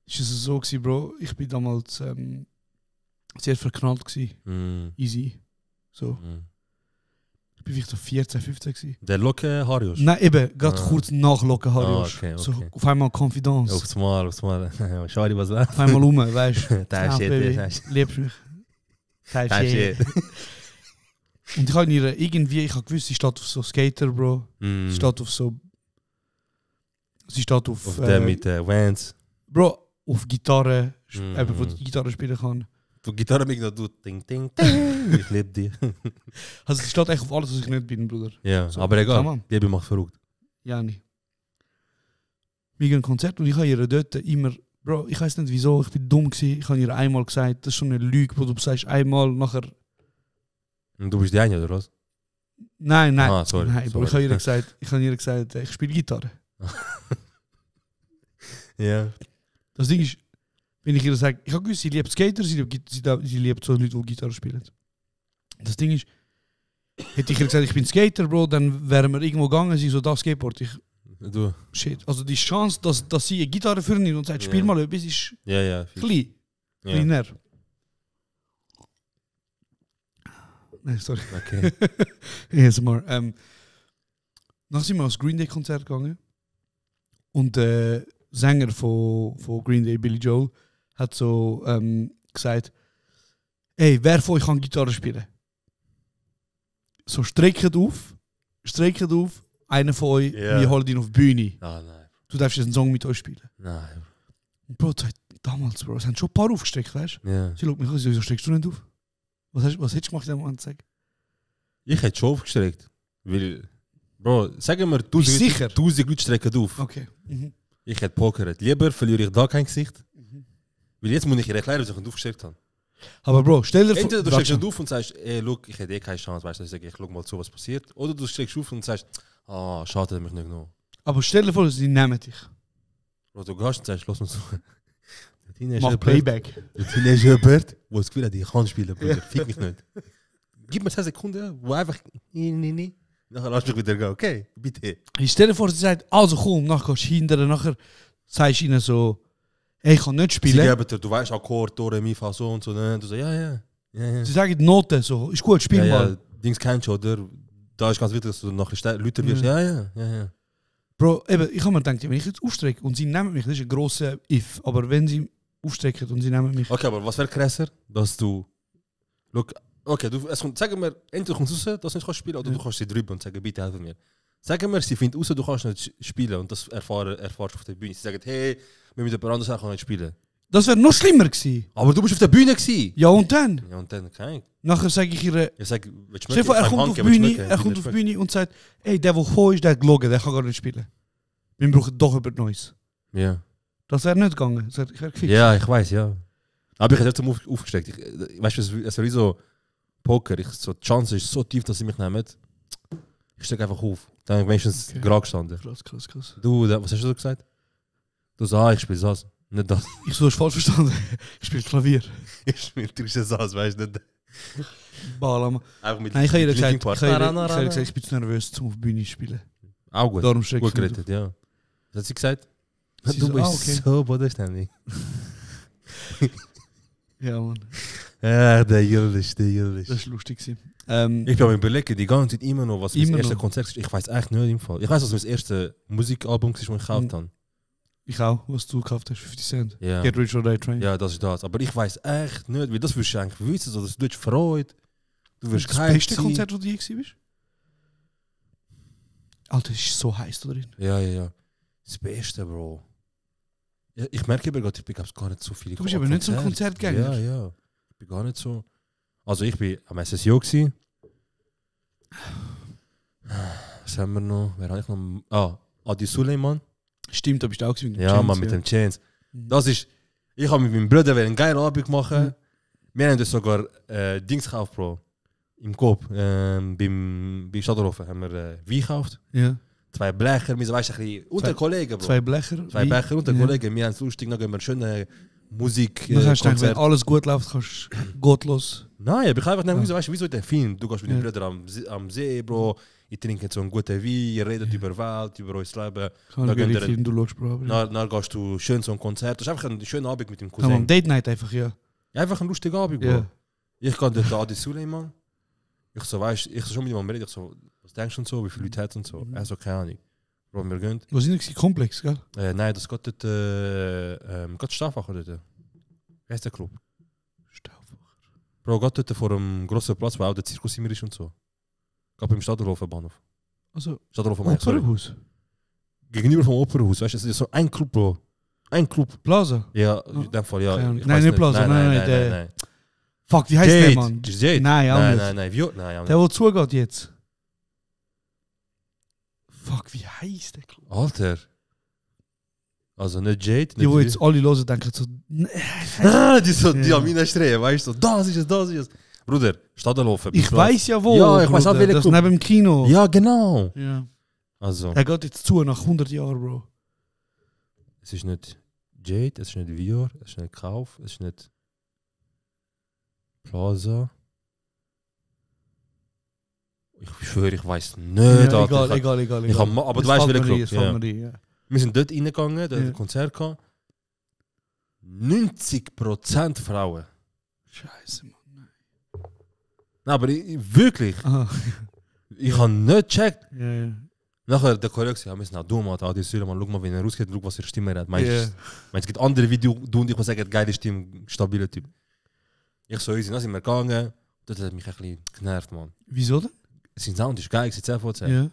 ist es so gewesen, Bro. Ich bin damals sehr verknallt gewesen. Easy. So. Ich bin vielleicht so 14, 15 gewesen. Der Locke Harius. Nein, eben, gerade kurz nach Locken Harius. okay, So, okay. auf einmal Confidence. Aufs Mal. Schau dir was war. Auf einmal rum, weißt du. Das ist Baby, shit. liebst mich. Das Das ist ist shit. Und ich habe irgendwie, ich habe gewusst, sie steht auf so Skater, Bro. Sie steht auf so... Sie steht auf... Auf der mit Vans. Bro, auf Gitarre, Mm. eben, wo die Gitarre spielen kann. Du Gitarre mich noch tut. Ding, ding, ding. Ich liebe dich. Also sie steht echt auf alles, was ich nicht bin, Bruder. Ja, So, aber egal. tamam. Liebe macht verrückt. Ja, nicht. Wir gehen ein Konzert und ich habe ihr dort immer... Bro, ich weiß nicht wieso, ich bin dumm gewesen. Ich habe ihr einmal gesagt, das ist schon eine Lüge, wo du sagst einmal, nachher... Und du bist die eine, oder was? Nein. Ah, sorry. Nein, Bro, ich habe ihr gesagt, ich spiele Gitarre. Ja. Das Ding ist, wenn ich ihr sage, ich habe gewusst, sie liebt Skater, sie liebt so Leute, die Gitarre spielen. Das Ding ist, hätte ich ihr gesagt, ich bin Skater, Bro, dann wären wir irgendwo gegangen, sie so, das Skateboard. Du. Shit. Also die Chance, dass sie eine Gitarre für ihn und sagt, spiel Ja. mal etwas, ist Ja. klein. Ja. Kleiner. Nein, sorry. Okay. ASMR. Dann sind wir aufs Green Day Konzert gegangen. Und der Sänger von Green Day, Billy Joel, hat so gesagt, ey, wer von euch kann Gitarre spielen? So, streckt auf, einer von euch, Ja. wir holen ihn auf die Bühne. Ah, nein. Du darfst jetzt einen Song mit euch spielen. Nein. Und Bro, damals, Bro, es haben schon ein paar aufgestreckt, weißt du? Ja. Sie schaut mich an, wieso streckst du nicht auf? Was hättest du gemacht in dem Moment? Sag? Ich hätte schon aufgestreckt. Weil, Bro, sagen wir, Bist du sicher? 1000 Leute strecken auf. Okay. Mhm. Ich hätte pokert. Lieber verliere ich da kein Gesicht. Weil jetzt muss ich ihr erklären, dass ich nicht aufgestreckt habe. Aber Bro, stell dir Entweder du Warte streckst schon. nicht auf und sagst, ey, look, ich hätte keine Chance, weißt du, ich sage, ich schau mal zu, was passiert. Oder du streckst auf und sagst, ah, schade, hat mich nicht genommen. Aber stell dir vor, sie nehmen dich. Oder du gehst und sagst, lass uns zu. Mach Playback. Der Teenager Bert, wo das Gefühl hat, ich kann spielen, Bruder, fick mich nicht. Gib mir 10 Sekunden, wo einfach, nee. Nachher lass mich wieder gehen, okay, bitte. Ich stell dir vor, sie sagt, also komm, nachher gehst du hindern, nachher sagst du ihnen so, ey, ich kann nicht Sie spielen. geben dir, du weißt Akkord, Tore, Mi, Fa, so und so, ne? Du sagst, ja. Sie sagen die Noten so, ist gut, spiel mal. Dings kennst du, oder? Da ist ganz wichtig, dass du nachher Leute wirst. Ja. Bro, eben, ich habe mir gedacht, wenn ich jetzt aufstrecke und sie nehmen mich, das ist ein grosser If. Aber wenn sie aufstrecken und sie nehmen mich... Okay, aber was wäre krasser? Dass du... Look, okay, sagen wir, entweder kommst du raus, dass du nicht spielen kannst, oder du kannst sie drüber und sagen, bitte helfe mir. Sagen wir, sie finden raus, du kannst nicht spielen und das erfahrst du auf der Bühne. Sie sagen, hey, wir mit jemand anderem kann nicht spielen. Das wäre noch schlimmer gewesen. Aber du bist auf der Bühne gewesen. Ja, und dann? Ja, und dann kann ich. Nachher sage ich ihr... Ich sage, willst du Stell dir vor, er schmecken? kommt auf die Bühne und sagt, ey, der, der gekommen ist, der hat gelogen, der kann gar nicht spielen. Wir brauchen doch über Neues. Ja. Das wäre nicht gegangen. Ich wäre gefixt. Ja, ich weiß, ja. Aber ich hätte trotzdem aufgesteckt. Weißt du, es ist wie so Poker. Die Chance ist so tief, dass sie mich nehmen. Ich stecke einfach auf. Dann habe ich wenigstens gerade gestanden. Krass. Du, was hast du so gesagt? Du sagst, ich spiele Sass. Nicht das. Ich so, hast falsch verstanden. Ich spiele Klavier. Ich spiele typische Sass, weißt du nicht. Ballermann. Einfach mit Nein, ich habe ihr gesagt, gesagt, ich bin zu nervös, um auf die Bühne zu spielen. auch gut. Darum schreckst Gut du nicht gerettet, ja. Was hat sie gesagt? Sie Du so, bist okay. so bodenständig. Ja, Mann. Ja, der Jülisch. Das war lustig. Ich bin mir überlegen, die ganze Zeit immer noch, was Immer mein erstes noch. Konzert ist. Ich weiß echt nicht im Fall. Ich weiß, was mein erstes Musikalbum war, das ich gekauft habe. Ich auch, was du gekauft hast, 50 Cent. Ja. Get Rich or Die Train. Ja, das ist das. Aber ich weiß echt nicht, wie das wirst du eigentlich wissen, so, dass du dich freut. Du wirst Das kein beste Konzert, wo du je warst? Alter, es ist so heiß da drin. Ja. Das Beste, Bro. Ja, ich merke aber gerade, ich bin gar nicht so viel. Du bist aber nicht so ein Konzertgänger. Ja. Ich bin gar nicht so. Also ich bin am SSO gsi. Was haben wir noch? Wer habe ich noch? Adi Suleiman. Stimmt, da bist du auch gewesen. Ja, Mann, mit dem Chance. Das ist. Ich habe mit meinem Bruder einen geilen Abend machen. Wir haben das sogar Dings gekauft, Bro. Im Coop. Bei Stadthofen haben wir Wein gekauft. Ja. 2 Blecher, wir sind weißt, ein bisschen unter Kollegen, Bro. 2 Blecher. 2 Becher unter Kollegen. Wir haben es lustig, dann gehen wir schöne Musik. Dann kannst du denken, wenn alles gut läuft, kannst du gottlos. Nein, aber ich habe einfach nicht weißt du, wie so der Film. Du gehst mit den Brüdern am See, Bro. Ich trinke so einen guten Wein, ihr redet über die Welt, über unser Leben. Kann ich welchen Film du schaust, Bro. Dann gehst du schön so ein Konzert. Das ist einfach ein schöner Abend mit dem Kann man Cousin. Date Night einfach, ja. Einfach ein lustiger Abend, Bro. Ja. Ich gehe dort Adi Suleiman. Ich so, weißt ich so schon mit jemandem reden. Ich so, was denkst du und so, wie viele Leute hat und so. Er so, keine Ahnung. Bro, wir gehen. Was sind die Komplex, gell? Nein, das geht dort, geht Stauffacher dort. Wie heißt der Club? Bro, geht dort vor einem grossen Platz, wo auch der Zirkus immer ist und so. Geht beim Stadthofer Bahnhof. Also, Stadthofer Bahnhof, sorry. Opernhaus. Gegenüber vom Opernhaus, weißt du, es ist so ein Club, Bro. Ein Club. Plaza. Ja, in dem Fall, ja. Keine Ahnung. Ich Nein, weiß nicht Plaza, nein, der- nein. Fuck, wie heißt der, Jade. Mann? Ist Jade? Nein, auch nicht. Nein. Wie? Nein, auch Der, nicht. der zugeht jetzt. Fuck, wie heißt der Club? Alter. Also nicht Jade, nicht Die, wo wie- jetzt alle hören, denken so, Die so, die Ja. an meiner Strähe, weißt du, so, das ist es. Bruder, Stadthofen. ich weiß ja wo. Ja, ich weiß auch, Bruder. welcher Das Club. neben dem Kino. Ja, genau. Ja. Also, Er geht jetzt zu nach 100 Jahren, Bro. es ist nicht Jade, es ist nicht Vior, es ist nicht Kauf, es ist nicht Plaza. Ich schwöre, ich weiß nicht. Ja, Alter. egal. Ich hab aber du weißt, welcher Club. Jetzt Ja. fällt mir ein, ja. Wir sind dort reingegangen, da hat Ja. ein Konzert gehabt. 90% Frauen. Scheiße, Mann. Nein, aber wirklich, Aha. ich habe nicht gecheckt. Ja. Nachher der Kollege sagt, ja, wir sind auch dumm, Alter, Adi Suleiman, schau mal, wenn er rausgeht, schau, was für eine Stimme er hat. Meinst Ja. du, es gibt andere Videos, du und ich, die sagen, geile Stimme, stabiler Typ. Ich so easy, dann sind wir gegangen, das hat mich ein bisschen genervt, man. Wieso denn? Sein Sound ist geil, seit 10 von 10. Ja.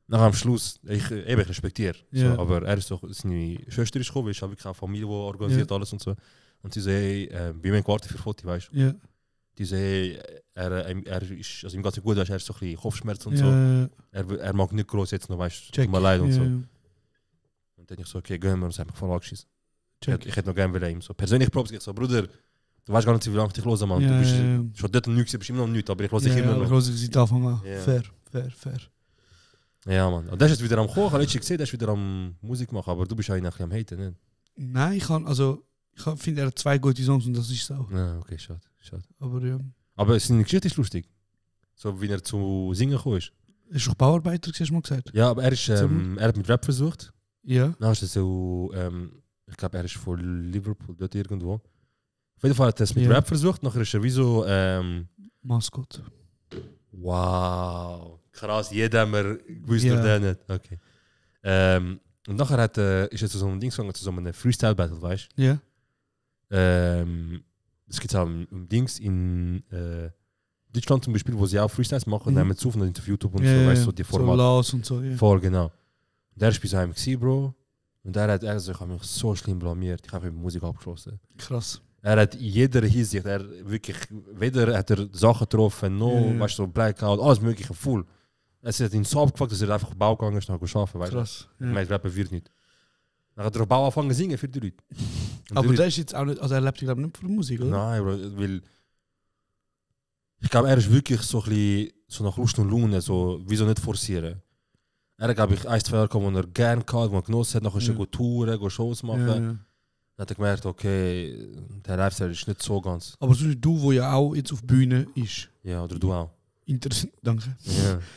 Nachher am Schluss, ich respektiere, Ja. so, aber er ist doch, seine Schwester ist gekommen, weil ich habe wirklich eine Familie, die organisiert alles und so. Und sie so, hey, bei mir gewartet für Foto, weißt du. Ja. Die so, hey, er ist, also ihm geht es gut, weißt, er ist so ein bisschen Kopfschmerz und so. Ja. Er mag nicht groß jetzt noch, weißt du, Check. tut mir leid und so. Ja. Und dann ich so, okay, gehen wir, und es hat mich voll angeschissen. Check. Ich hätte noch gerne wollen ihm so. Persönlich probiere ich so, Bruder, du weißt gar nicht, wie lange ich dich höre, Mann. Ja, Du bist ja. schon dort und bist immer noch nichts, aber ich höre dich Ja, immer aber noch. groß ist seit Anfang an. Ja. Fair. Ja, Mann. Und das ist jetzt wieder am Kochen, ich habe gesehen, der ist wieder am Musik machen, aber du bist eigentlich ein bisschen am Haten, nicht? Nein, ich finde, er hat 2 gute Songs und das ist es auch. Ja, okay, schade. Aber ja. Aber seine Geschichte ist lustig. So wie er zu singen gekommen ist. Er ist doch Bauarbeiter, hast du mal gesagt? Ja, aber er hat mit Rap versucht. Ja. Dann ist er so, ich glaube, er ist von Liverpool, dort irgendwo. Auf jeden Fall hat er es mit Ja. Rap versucht, nachher ist er wie so, Maskott. wow, krass, jeder hat mir gewusst, Ja. der nicht. Okay. Und nachher ist er zu so einem Ding gegangen, zu so einem Freestyle-Battle, weißt Ja. du? Das gibt es auch im Dings in Deutschland zum Beispiel, wo sie auch Freestyles machen, nehmen zu und dann auf YouTube und so, weißt du, so die Formate. So Laos und so, ja. Voll, genau. Und der ist bei seinem gewesen, Bro. Und er hat so, ich habe mich so schlimm blamiert. Ich habe mit Musik abgeschlossen. Krass. Er hat in jeder Hinsicht, weder hat er Sachen getroffen, noch, Ja. weißt du, so Blackout, alles mögliche, full. Es hat ihn so abgefuckt, dass er einfach auf den Bau gegangen ist und arbeiten, weißt du? Krass. Ich meine, Rapper wird nicht. Dann hat er auf den Bau angefangen zu singen für die Leute. Und Aber die der ist jetzt auch nicht, also er lebt glaube ich nicht von der Musik, oder? Nein, Bro, weil ich glaube, er ist wirklich so ein bisschen so nach Lust und Laune, so, wieso nicht forcieren. Er hat, glaube ich, 1-2 Jahre gehabt, wo er gerne gehabt, wo er genossen hat, nachher ist er go touren, go Shows machen. Dann hat er gemerkt, okay, der Lifestyle ist nicht so ganz. Aber sonst du, wo ja auch jetzt auf der Bühne ist. Ja, oder du auch. Danke.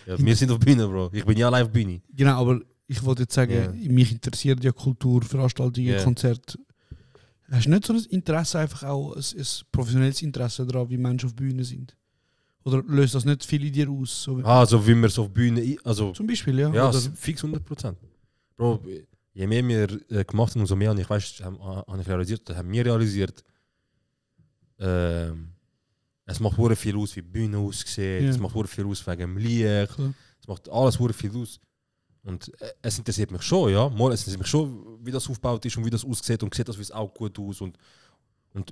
Ja, wir sind auf der Bühne, Bro. Ich bin ja live auf der Bühne. Genau, aber ich wollte jetzt sagen, mich interessiert ja Kultur, Veranstaltungen, Konzerte. Hast du nicht so ein Interesse, einfach auch ein professionelles Interesse daran, wie Menschen auf der Bühne sind? Oder löst das nicht viel in dir aus? So Also wie wir so auf der Bühne... Also, zum Beispiel, ja. Ja, oder fix 100%. Bro, je mehr wir gemacht haben, umso mehr, und ich weiß, habe ich realisiert, haben wir realisiert, es macht sehr viel aus, wie die Bühne aussieht, es macht sehr viel aus wegen dem Licht, es macht alles sehr viel aus. Und es interessiert mich schon, ja. Mal, es interessiert mich schon, wie das aufgebaut ist und wie das aussieht und sieht das wie auch gut aus. Und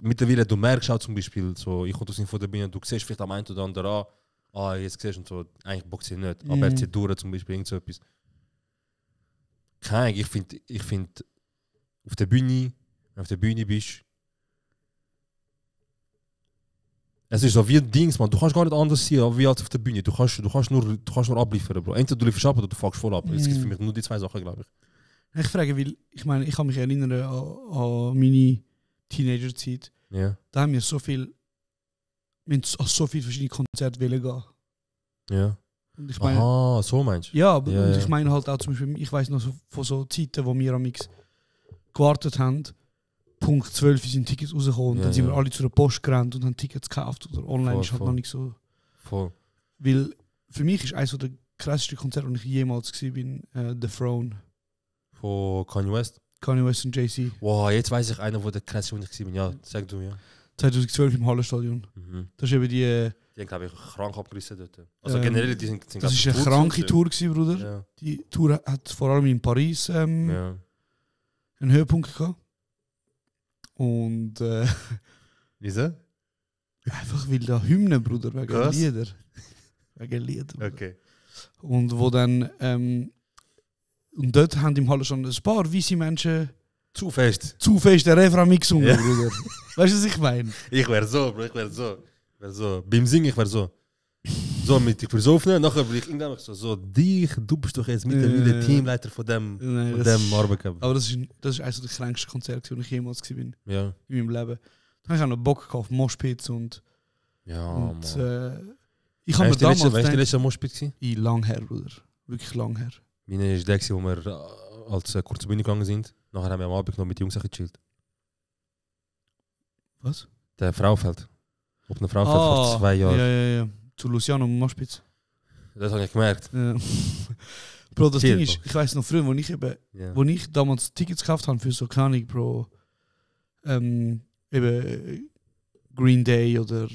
mittlerweile, du merkst auch zum Beispiel, so, ich komme aus von der Bühne, du siehst vielleicht am einen oder anderen jetzt siehst du und so, eigentlich boxt sie nicht, aber er zieht durch zum Beispiel irgend so etwas. Keine Ahnung, ich find, auf der Bühne, wenn du auf der Bühne bist, es ist so wie ein Ding, man. Du kannst gar nicht anders sein, wie als auf der Bühne. Du kannst nur abliefern, Bro. Entweder du lieferst ab oder du fuckst voll ab. Es gibt für mich nur die zwei Sachen, glaube ich. Ich frage, weil ich meine, ich kann mich erinnern an meine Teenagerzeit. Ja. Da haben wir so viel verschiedene Konzerte gehen. Ja. Und ich meine, aha, so meinst du? ja, aber und ich meine halt auch zum Beispiel, ich weiß noch so, von so Zeiten, wo wir am X gewartet haben, Punkt 12 sind Tickets rausgekommen und dann sind wir alle zu der Post gerannt und haben Tickets gekauft. Oder online ist halt noch nicht so. Voll. Weil für mich ist eines der krassesten Konzerte, die ich jemals gesehen bin, The Throne. Von Kanye West? Kanye West und Jay-Z. Wow, jetzt weiß ich einer, wo der krasseste, wo ich gesehen bin. Ja, sag du, ja. 2012 im Hallenstadion. Das ist eben die... Die haben, glaube ich, krank abgerissen dort. Also generell, die sind das ist eine kranke Tour gewesen, Bruder. Ja. Die Tour hat vor allem in Paris einen Höhepunkt gehabt. Und wieso? einfach weil da Hymnen, Bruder, wegen Lieder. Wegen Lieder. Bruder. Okay. Und wo dann und dort haben im Halle schon ein paar weisse Menschen zu fest den Refrain mitgesungen, Bruder. Weißt du, was ich meine? Ich wäre so, Bro, ich wäre so. Beim Singen, ich wäre so. So, mit ich so aufnehmen, nachher würde ich irgendwann so, du bist doch jetzt mittlerweile Teamleiter von dem Arbeitgeber. Aber das ist eines der kränksten Konzerte, die ich jemals gesehen bin. Ja. In meinem Leben. Dann habe ich auch noch Bock auf Moshpits und... Ja, und, ich habe mir damals gedacht... Weißt du, die letzte Moshpit war? Lang her, Bruder. Wirklich lang her. Meine war der, wo wir als kurze Bühne gegangen sind. Nachher haben wir am Abend noch mit den Jungs gechillt. Was? Der Fraufeld. Auf einer Fraufeld vor 2 Jahren. Ja. Zu Luciano und Moshpits. Das habe ich gemerkt. Ja. Bro, das Ding ist, ich weiß noch früher, wo ich damals Tickets gekauft habe für so keine Ahnung, Bro, eben Green Day oder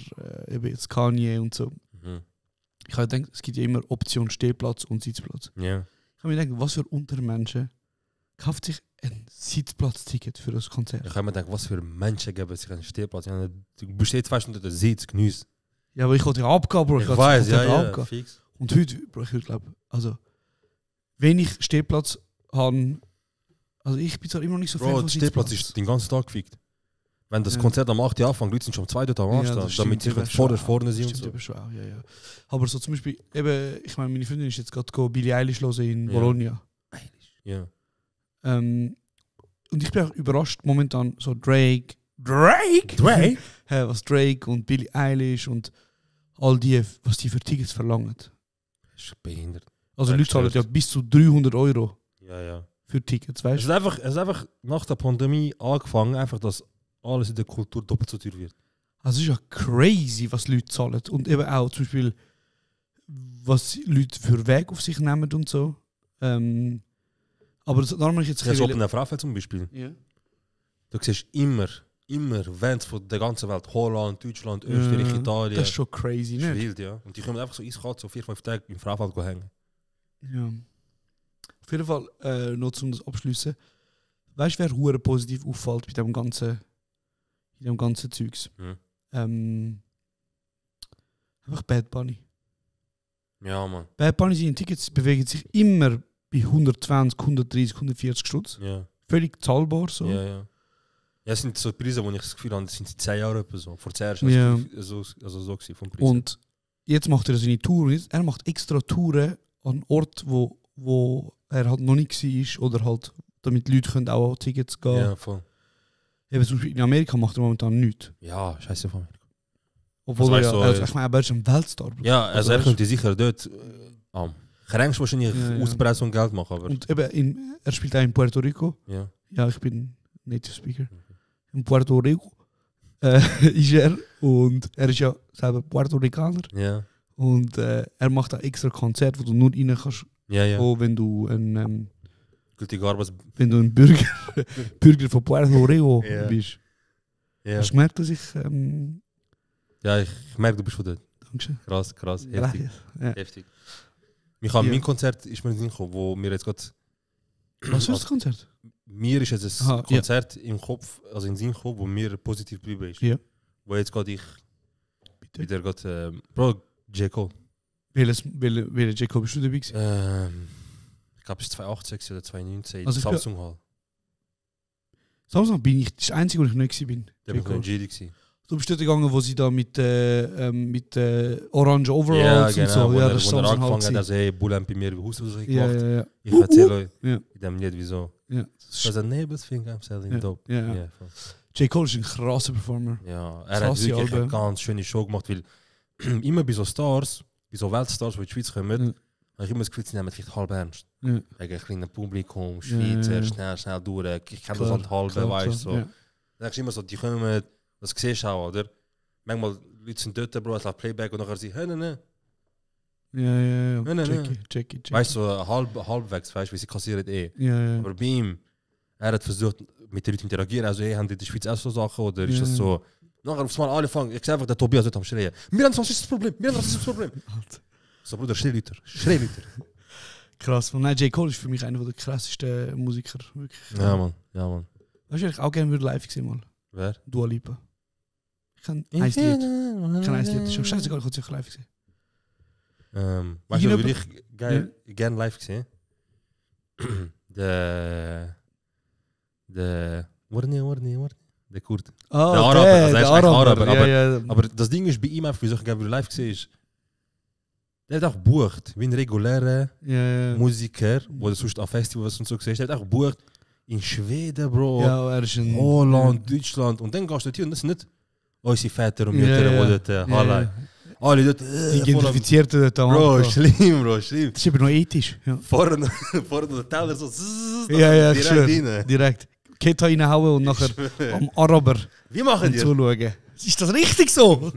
eben jetzt Kanye und so. Ich habe gedacht, es gibt ja immer Option Stehplatz und Sitzplatz. Ja. Ich habe mir gedacht, was für Untermenschen kauft sich ein Sitzplatzticket für das Konzert? Ich habe mir gedacht, was für Menschen geben sich einen Stehplatz. Du besteht 2 Stunden der Sitz, genießt. Ja, aber ich wollte ja abgehen, Bro. Ich weiß, ja, fix. Und heute, Bro, ich glaube, also, wenn ich Stehplatz habe, also ich bin zwar immer noch nicht so Bro, der Stehplatz ist den ganzen Tag gefickt. Wenn das Konzert am 8 Uhr anfängt, Leute sind schon am 2 Uhr da anstehen, damit sie vorne sind und so. Schon, ja. Aber so zum Beispiel, eben, ich meine, meine Freundin ist jetzt gerade Billie Eilish hören in Bologna. Ja. Und ich bin auch überrascht momentan, so Drake? Was Drake und Billie Eilish und all die, was die für Tickets verlangen. Das ist behindert. Also Leute zahlen ja bis zu 300 € ja. für Tickets, weißt du? Es ist einfach nach der Pandemie angefangen, einfach, dass alles in der Kultur doppelt so teuer wird. Also es ist ja crazy, was Leute zahlen. Und eben auch zum Beispiel, was Leute für Weg auf sich nehmen und so. Aber das normal jetzt so auf einer Fraufeld zum Beispiel. Ja. Du siehst immer Events von der ganzen Welt. Holland, Deutschland, Österreich, Italien. Das ist schon crazy, ne? Wild, ja. Und die können einfach so eiskalt so 4-5 Tage im Fraufeld hängen. Ja. Auf jeden Fall, noch zum das abschließen. Weißt du, wer hure positiv auffällt bei dem ganzen Zeugs? Einfach Bad Bunny. Ja, Mann. Bad Bunny seine Tickets bewegen sich immer bei 120, 130, 140 Stutz. Ja. Völlig zahlbar so. Ja, ja. Ja, es sind so Preise, wo ich das Gefühl habe, das sind 10 Jahre etwa so. Vor 10 Ja. Jahren war es so gewesen vom Preis. Und jetzt macht er seine Tour. Und er macht extra Touren an Ort, wo er halt noch nicht war. Oder halt, damit Leute können auch Tickets gehen. Ja, voll. Eben zum Beispiel in Amerika macht er momentan nichts. Ja, scheiße von mir. Obwohl Also, er, weißt du, ich meine, er ist ein Weltstar. Bro. Ja, also er weißt- könnte sicher dort Gerängst wahrscheinlich Auspreisung Geld machen. Aber Und eben, er spielt auch in Puerto Rico. ja. Ja, ich bin Native Speaker. In Puerto Rico ist er. Und er ist ja selber Puerto Ricaner. Ja. Und er macht auch extra Konzert, wo du nur rein kannst, Ja, ja. wenn du ein Gültige Arbeit. Bürger von Puerto Rico Ja. bist. Ja. Hast du gemerkt, dass ich... Ja, ich merke, du bist von dort. Dankeschön. Krass, krass. Heftig. Ja. Heftig. Ich habe Ja. mein Konzert ist mir in den Sinn gekommen, wo mir jetzt gerade. Was war das Konzert? Mir ist jetzt ein Aha, ja. Konzert im Kopf, also in den Sinn gekommen, wo mir positiv geblieben ist. Ja. Wo jetzt gerade ich Bitte. wieder gerade. Bro, J. Cole. Welcher Jacob bist du dabei gewesen? Ich glaube, es ist 2018 oder 2019 Also ich bin- Samsung Hall. Samstag bin ich, das ist das Einzige, wo ich nicht gewesen bin. Da bin ich Jacob. in GD gewesen. Du bist dort gegangen, wo sie da mit orange Ja, Overalls genau. und so. Wo Ja, er, das ist wo er Samsung angefangen hat, halt. also hey, Bullen bei mir im Haus gemacht. Ja, ja, ja. Ich erzähle euch Ja. in dem Lied wieso. Ja. Also Neighbors think I'm selling Ja. dope. Ja, ja. Ja, voll. J. Cole ist ein krasser Performer. Ja, er hat Krasse wirklich eine Alben. ganz schöne Show gemacht, weil immer bei so Stars, bei so Weltstars, die in die Schweiz kommen, Mhm. habe ich immer das Gefühl, sie nehmen vielleicht halb ernst. Ja. Wegen kleinem Publikum, Schweizer, Ja. schnell durch, ich kenne das Klar, halt halb, klar, weißt du. So. klar. Dann denkst du immer so, die kommen, das siehst du auch, oder? Manchmal Leute sind dort, Bro, es läuft Playback und nachher sie, hey, nein. Ja. Nein, nein, Jackie. Weißt du, so halbwegs, weißt du, wie sie kassieren Ja. Aber bei ihm, er hat versucht, mit den Leuten zu interagieren, also hey, haben die in der Schweiz auch so Sachen, oder ist Ja. das so? Nachher aufs Mal alle fangen, ich sehe einfach, der Tobias dort am Schreien. Wir haben ein rassistisches Problem. So, Bruder, schrei Leute. Krass. Und nein, J. Cole ist für mich einer der krassesten Musiker. Wirklich. Ja, Mann. Weißt du, ich auch gerne würde live sehen mal. Wer? Dua Lipa. Ich kann ein Lied. Das ist scheißegal, ich kann es live sehen. Weißt du, Irgendjemand- will ich gerne live gesehen? Der Warni. Der Kurt. Ah, Der Araber, also er ist eigentlich Araber, aber- ja. Aber das Ding ist bei ihm einfach, wieso ich gerne live gesehen ist, der hat auch gebucht, wie ein regulärer Ja. Musiker, wo du sonst an Festivals und so siehst, der hat auch gebucht in Schweden, Bro, Ja, er ist ein... Holland, Deutschland. Und dann gehst du hier und das sind nicht unsere Väter und Ja, Mütter, ja. die dort Halle. Alle dort, Die Gentrifizierte dort am Bro, Anfang. schlimm. Das ist aber noch ethisch. Ja, Vorne der Teller so ja, direkt schön. rein. Direkt. Kette reinhauen und nachher schwöre. am Araber Wie machen die? zuschauen. Ist das richtig so?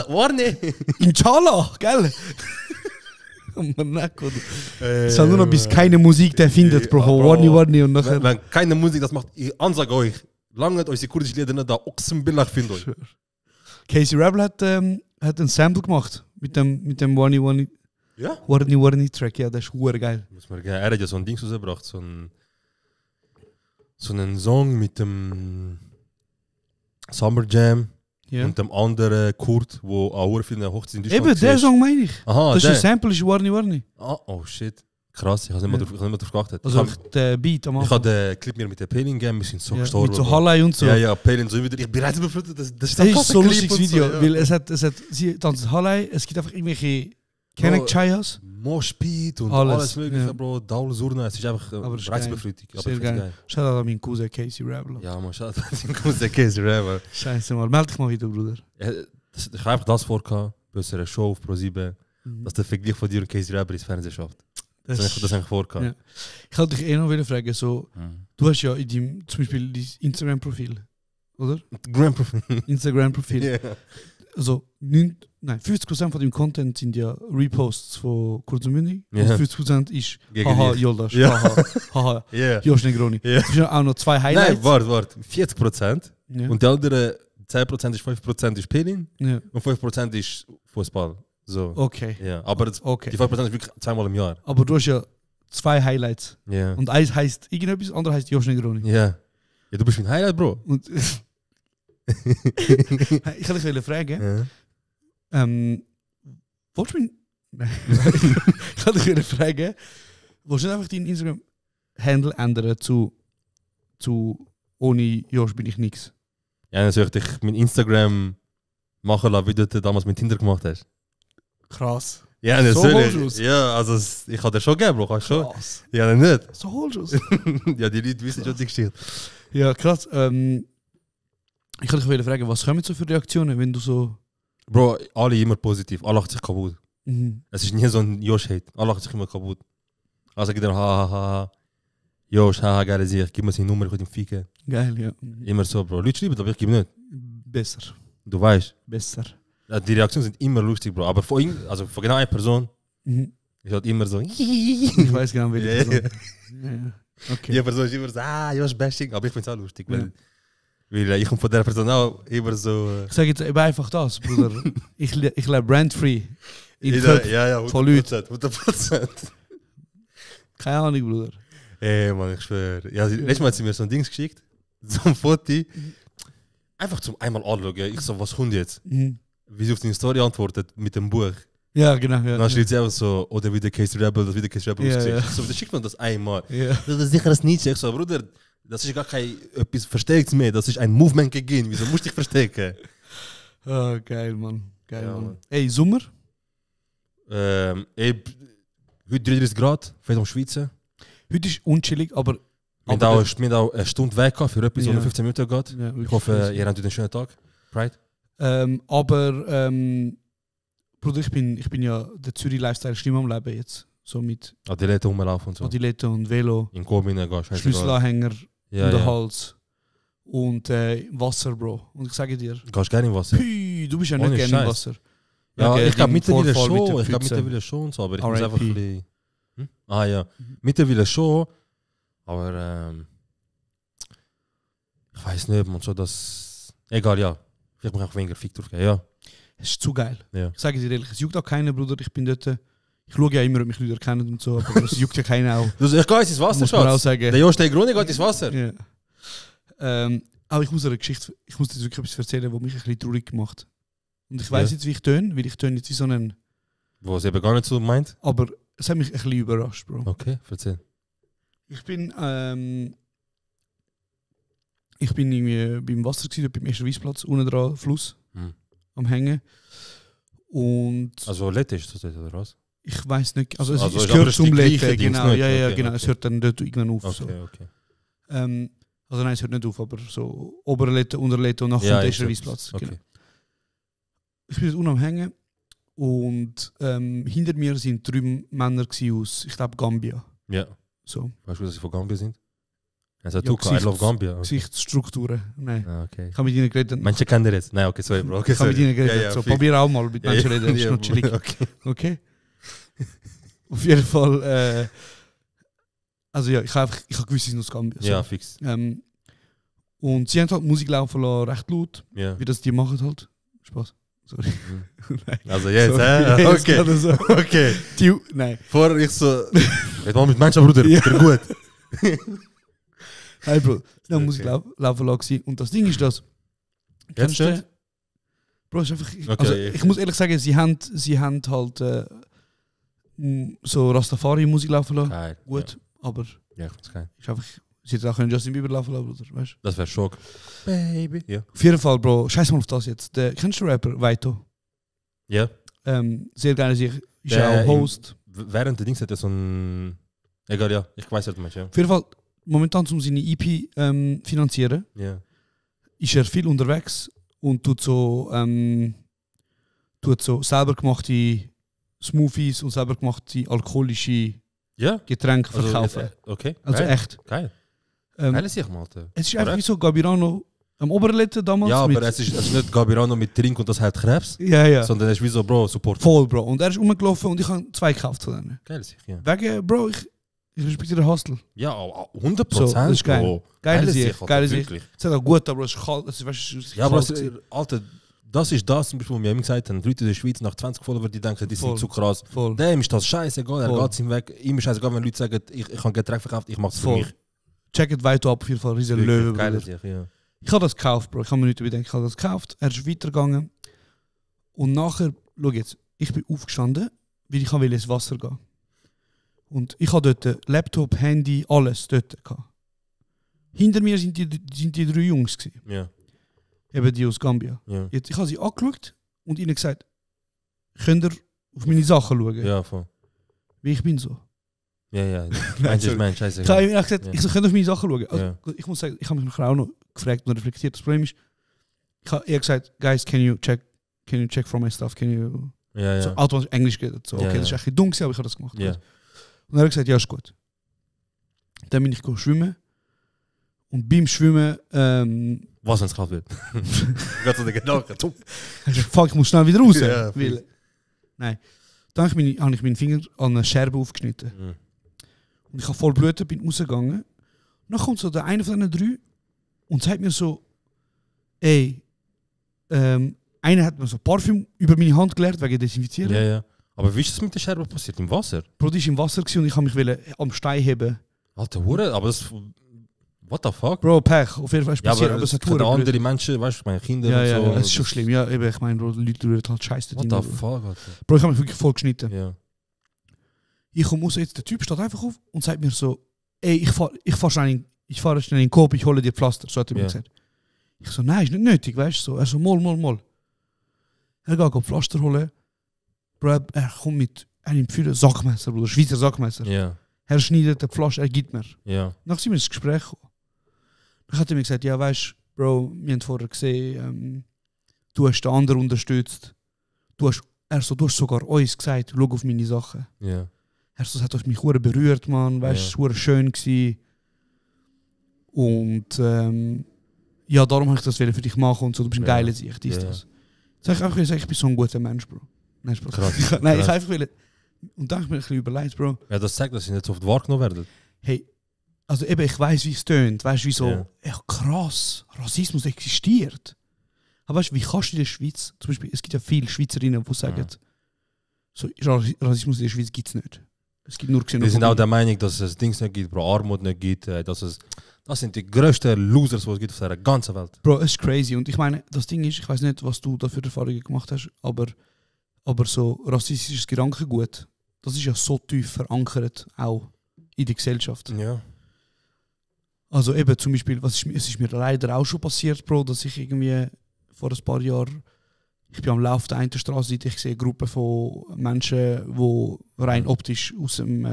Warne! In Chala, gell? Man neckt, oder? Es ist halt nur noch bis keine Musik der findet, Bro. Bro. Warni und nachher... Wenn keine Musik das macht, ich ansage euch, lange unsere kurdische Lieder nicht da Ochsenbillach finden euch. Casey Rebel hat ein Sample gemacht mit dem Warni Ja? Track. Ja, das ist hure geil. Muss man gerne. Er hat ja so ein Ding rausgebracht, so einen Song mit dem Summer Jam Ja. und dem anderen Kurt, wo auch viele Hochzeiten in Deutschland Eben, der siehst. Song meine ich. Aha, Das ist der. ein Sample, ist Warni. Ah, oh shit. Krass, ich habe nicht mal drauf geachtet. Also ich habe der Beat am Anfang. den Clip mir mit der Pelin gegeben, wir sind so Ja, gestorben. mit so Bro. Halai und so. Ja, Pelin so wieder. Ich bin reise befruchtet. Das Das ist so ein lustiges Video, ja. weil es hat sie tanzen Halai, es gibt einfach irgendwelche Kenek Chayas. Moshpit und Alles, alles mögliche, ja. Bro. Daul Surna, es ist einfach Aber das ist Reizbefruchtung. Aber Sehr ich find's geil. Shout an meinen Cousin Casey Rebel. Ja, man, schade, den kommt der Case Rapper. Scheiße mal, meld dich mal wieder, Bruder. Ich habe einfach das vorgehabt, bei einer Show auf Pro7, Mhm. dass der Vergleich von dir und Case Rapper ins Fernsehen schafft. Das habe ich vorgehabt. Ja. Ich wollte dich noch wieder fragen, so, du hast ja in deinem, zum Beispiel dein Instagram-Profil, oder? Instagram-Profil. Ja. Also 50% von deinem Content sind ja Reposts von Kurz und Mündig. Ja. Und 50% ist Gegen haha, dich. Yoldash, Ja. haha, Yeah. Josh Negroni. Ja. Es sind auch noch zwei Highlights. Nein, warte. 40%. Ja. Und die anderen 10% ist 5% ist Pelin Ja. und 5% ist Fußball. So. Okay. Ja. Aber das, Okay. die 5% ist wirklich zweimal im Jahr. Aber du hast ja zwei Highlights. Ja. Und eins heisst irgendetwas, andere heisst Josh Negroni. Ja. Ja, du bist mein Highlight, Bro. Und ich wollte dich fragen, Ja. wolltest du Nein. Ich kann dich fragen, willst du nicht einfach deinen Instagram-Handle ändern zu ohne Josh bin ich nix? Ja, dann sollte ich mein Instagram machen lassen, wie du das damals mit Tinder gemacht hast. Krass. Ja, das So soll holst ich. du's? Ja, also ich kann dir schon geben, Bro. Kannst schon. Krass. Ja, dann nicht. So holst du es. Ja, die Leute wissen schon die Geschichte. Ja, krass. Ich kann dich fragen, was kommen so für Reaktionen, wenn du so... Bro, alle immer positiv. Alle lachen sich kaputt. Mhm. Es ist nie so ein Josh-Hate. Alle lachen sich immer kaputt. Also ich dann, ha. Josh, haha, geile Sicht. Gib mir seine Nummer, ich will ihn ficken. Geil, ja. Immer so, Bro. Leute schreiben, aber ich gebe nicht. Besser. Du weißt. Besser. Ja, die Reaktionen sind immer lustig, Bro. Aber von genau einer Person Mhm. ist halt immer so. Ich weiß genau, welche Ja, Person. Ja. Okay. Die Person ist immer so, Josh Bashing. Aber ich finde es auch lustig, weil ich komme von der Person auch immer so. Ich sage jetzt eben einfach das, Bruder. ich lebe brandfree. In Köpfen ja, von Leuten. 100%. Keine Ahnung, Bruder. Ey, Mann, ich schwöre. Ja, letztes Mal hat sie mir so ein Dings geschickt. So ein Foto. Einfach zum einmal anschauen. Ich so, was kommt jetzt? Mhm. Wie sie auf die Story antwortet mit dem Buch. Ja, genau. Ja, Dann schreibt sie einfach so, oder wie der Case Rebel, das wie der Case Rebel Ja, aussieht. ja. Ich so, dann schickt man das einmal. ja. Das ist sicher das Nietzsche. Ich so, Bruder, das ist gar kein etwas Verstecktes mehr. Das ist ein Movement gegen. Wieso musst du dich verstecken? Oh, geil, Mann. Geil, Ja, Mann. Mann. Ey, Sommer? Heute 33 Grad, fällt am Schweizen. Heute ist unchillig, aber... Wir haben auch eine Stunde weg gehabt, für etwas, Ja. oder 15 Minuten geht. Ja, Ich wirklich hoffe, crazy. ihr habt einen schönen Tag. Pride. Bruder, ich bin ja der Zürich-Lifestyle schlimm am Leben jetzt. So mit Adilette rumlaufen und so. Adilette und Velo, In Korbinen gehst du. Schlüsselanhänger Ja, um den ja. Hals und Wasser, Bro. Und ich sage dir, Gehst gerne in Wasser. Pü, du bist ja nicht Ohne gerne im Scheiß. Wasser. Ja, Wegen ich glaube dem mittlerweile Vorfall mit schon. der Ich glaube Pfütze. mittlerweile schon so, aber ich muss RIP. einfach ein bisschen... Ah ja, mittlerweile schon. Aber ich weiß nicht, man so das... Egal, ja. Vielleicht muss ich auch weniger Fick draufgeben, ja. Es ist zu geil. Ja. Ich sage dir ehrlich, es juckt auch keiner, Bruder. Ich bin dort... Ich schaue ja immer, ob mich Leute erkennen und so, aber es juckt ja keiner auch. Ich gehe jetzt ins Wasser, Muss man auch Schatz. sagen. Der Jost der Grund geht ins Wasser. Ja. Aber ich muss dir eine Geschichte... Ich muss dir wirklich etwas erzählen, was mich ein bisschen traurig gemacht. Und ich weiß Ja. jetzt, wie ich töne, weil ich töne jetzt wie so einen... Wo es eben gar nicht so meint. Aber es hat mich ein bisschen überrascht, Bro. Okay, erzähl. Ich bin irgendwie beim Wasser gewesen, beim ersten Weißplatz, unten dran, Fluss, Hm. am Hängen. Und Also Lette ist das oder was? ich weiß nicht, also Also es ist aber gehört das zum die gleiche Letten, Dings genau, nicht? ja, Okay, genau, okay. es hört dann dort irgendwann auf. Okay, So. okay. Also nein, es hört nicht auf, aber so Oberletten, Unterletten und nachher Ja, kommt der ist erste so. Weißplatz. Okay. Genau. Ich bin jetzt unten am Hängen und hinter mir sind 3 Männer gewesen aus, ich glaube, Gambia. Ja. So. Weißt du, dass sie von Gambia sind? Er sagt, Ja, du, I love Gambia. Okay. Gesichtsstrukturen, nein. Ah, okay. Ich habe mit ihnen geredet. Manche kennen das jetzt. Nein, okay, sorry, Bro. Okay, Ich habe mit sorry. ihnen geredet. So, fix. probier auch mal mit Menschen reden, das ist noch chillig. Okay. Okay? Auf jeden Fall, also ja, ich habe gewusst, sie sind aus Gambia. So. Ja, fix. Und sie haben halt Musik laufen lassen, recht laut, Ja. wie das die machen halt. Spaß. Sorry. Nein. Also jetzt, Sorry. hä? Jetzt Okay. gerade so. Okay. Nein. Vorher ich so... Red mal mit Menschen, Bruder. Ja. Geht gut. Nein, Bro. Sie haben Okay. Musik laufen lassen. Und das Ding ist das. Jetzt du- nicht? Bro, ist einfach... Okay, Also, ich- ich muss ehrlich sagen, sie haben halt so Rastafari-Musik laufen lassen. Geil. Gut, aber Ja, ich find's geil. ist einfach... Sie hätten auch Justin Bieber laufen lassen, Bruder, weißt du? Das wäre Schock. Baby. Ja. Auf jeden Fall, Bro, scheiß mal auf das jetzt. Kennst du den Rapper Vaito? Ja. Sehr gerne sich. Ist Der ja auch Host. Während der Dings hat er so ein... Egal, ja. Ich weiß, was du meinst, ja. Auf jeden Fall, momentan, um seine EP finanzieren, Ja. ist er viel unterwegs und tut so selber gemachte Smoothies und selber gemachte alkoholische Ja? Getränke Also, verkaufen. jetzt, okay. Also geil. echt. Geil. Ähm, Geile Sache, Alter. es ist einfach wie so Gabirano am Oberletten damals. Ja, mit, aber es ist nicht Gabirano mit Trink und das halt Krebs, ja. sondern es ist wie so, Bro, Support. Voll, Bro. Und er ist rumgelaufen und ich habe 2 gekauft von denen. Geile Sache, ja. Wegen, Bro, ich respektiere den Hustle. Ja, 100%. So, das ist geil. Bro. Geile Sache, Sicht, geile Alter, Sicht. wirklich. Es ist auch gut, aber es ist kalt. Es ist, weißt, du, es ist Ja, aber kalt gewesen. Alter, das ist das, zum Beispiel, was wir immer gesagt haben. Die Leute in der Schweiz nach 20 Follower, die denken, die Voll. sind zu krass. Voll. Dem ist das scheißegal, er Voll. geht ihm weg. Ihm ist scheißegal, wenn Leute sagen, ich habe Getränk verkauft, ich mache es für Voll. mich. Checket weiter ab, auf jeden Fall. Riesen Wirklich, Löwe. geile Bruder. Sache, ja. Ich habe das gekauft, Bro. Ich habe mir nicht überdenkt, ich habe das gekauft. Er ist weitergegangen. Und nachher, schau jetzt, ich bin aufgestanden, weil ich will ins Wasser gehen. Und ich habe dort Laptop, Handy, alles dort gehabt. Hinter mir sind die 3 Jungs gewesen. Ja. Eben die aus Gambia. Ja. Jetzt, ich habe sie angeschaut und ihnen gesagt, könnt ihr auf meine Sachen schauen? Ja, voll. Wie ich bin so. Ja. Mensch ist Mensch, scheiße. Ich habe ihnen gesagt, Ja. ich so, könnt ihr auf meine Sachen schauen? Also, Ja. ich muss sagen, ich habe mich nachher auch noch gefragt und reflektiert. Das Problem ist, ich habe eher gesagt, guys, can you check for my stuff? Can you... Ja. So automatisch Englisch geredet. So, okay, Ja, das ist ja. echt dumm gewesen, aber ich habe das gemacht. Ja. Und dann hat er gesagt, ja, ist gut. Dann bin ich schwimmen. Und beim Schwimmen, Was, wenn es kalt wird? Gott so den Gedanken. fuck, ich muss schnell wieder raus. Ja, weil, nein. Dann habe ich meinen Finger an eine Scherbe aufgeschnitten. Mhm. Und ich habe voll Blüten, bin rausgegangen. Und dann kommt so der eine von den 3 und sagt mir so, ey, einer hat mir so Parfüm über meine Hand geleert, wegen Desinfizieren. Ja. Aber wie ist das mit der Scherbe passiert? Im Wasser? Bro, die war im Wasser gewesen und ich habe mich am Stein heben. Alter Hure, aber das... What the fuck? Bro, Pech, auf jeden Fall ist Ja, passiert, aber es es hat gibt verdammt andere Menschen, weißt du, meine Kinder Ja, und so. das ist schon schlimm. Ja, eben, ich meine, Bro, die Leute tun halt scheiße. What the fuck, Alter? Bro, ich habe mich wirklich voll geschnitten. Ja. Ich komme raus, jetzt der Typ steht einfach auf und sagt mir so, ey, ich fahr schnell in den Coop, ich hole dir Pflaster. So hat er mir gesagt. Ich so, nein, ist nicht nötig, weißt du. So, er so, moll. Er geht Pflaster holen. Bro, er kommt mit einem Sackmesser, Bruder, Schweizer Sackmesser. Ja. Er schneidet den Pflaster, er gibt mir. Ja. Dann sind wir ins Gespräch gekommen. Dann hat er mir gesagt, ja, weißt du, Bro, wir haben vorher gesehen, du hast den anderen unterstützt. Du hast sogar uns gesagt, schau auf meine Sachen. Ja. Das hat mich sehr berührt, man. Weißt, es war schön gewesen. Und ja, darum habe ich das für dich machen und so. Du bist ein geiler Sicht, das. Sag ich einfach, ich bin so ein guter Mensch, Bro. Nein, Spaß. Krass. Nein, ich einfach will. Und dann bin ich ein bisschen überlegt, Bro. Ja, das zeigt, dass sie nicht so oft wahrgenommen werden. Hey, also eben, ich weiß, wie es tönt. Weißt du, wie so, Ja. krass, Rassismus existiert. Aber weißt du, wie kannst du in der Schweiz, zum Beispiel, es gibt ja viele Schweizerinnen, die sagen, so, Rassismus in der Schweiz gibt es nicht. Es gibt nur Xenophobie. Wir sind auch der Meinung, dass es Dings nicht gibt, Bro, Armut nicht gibt, das sind die größten Losers, die es gibt auf der ganzen Welt. Bro, es ist crazy. Und ich meine, das Ding ist, ich weiß nicht, was du da für Erfahrungen gemacht hast, aber so rassistisches Gedankengut, das ist ja so tief verankert, auch in der Gesellschaft. Ja. Also eben zum Beispiel, es ist mir leider auch schon passiert, Bro, dass ich irgendwie vor ein paar Jahren, ich bin am Lauf der einen Straßenseite, ich sehe eine Gruppe von Menschen, die rein optisch aus dem,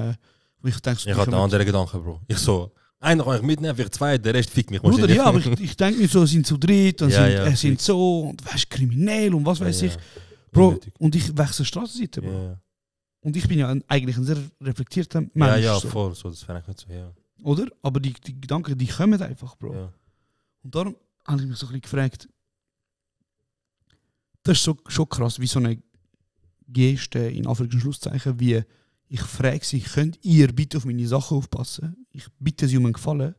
wo ich denke, Ich hatte einen anderen Gedanken, Bro. Ich so, einer kann ich mitnehmen, für 2, der Rest fickt mich. Bruder, ja, aber ich denke mir so, es sind zu dritt und Ja, sind so und weißt kriminell und was weiß ich. Bro, Unnötig. und ich wechsle Straßenseite, Bro. Ja. Und ich bin ja eigentlich ein sehr reflektierter Mensch. Ja, so. voll, so, das wäre eigentlich nicht so, ja. Oder? Aber die Gedanken, die kommen einfach, Bro. Ja. Und darum habe ich mich so ein bisschen gefragt, das ist so, schon krass, wie so eine Geste, in Anführungs- und Schlusszeichen, wie ich frage sie, könnt ihr bitte auf meine Sachen aufpassen? Ich bitte sie um einen Gefallen.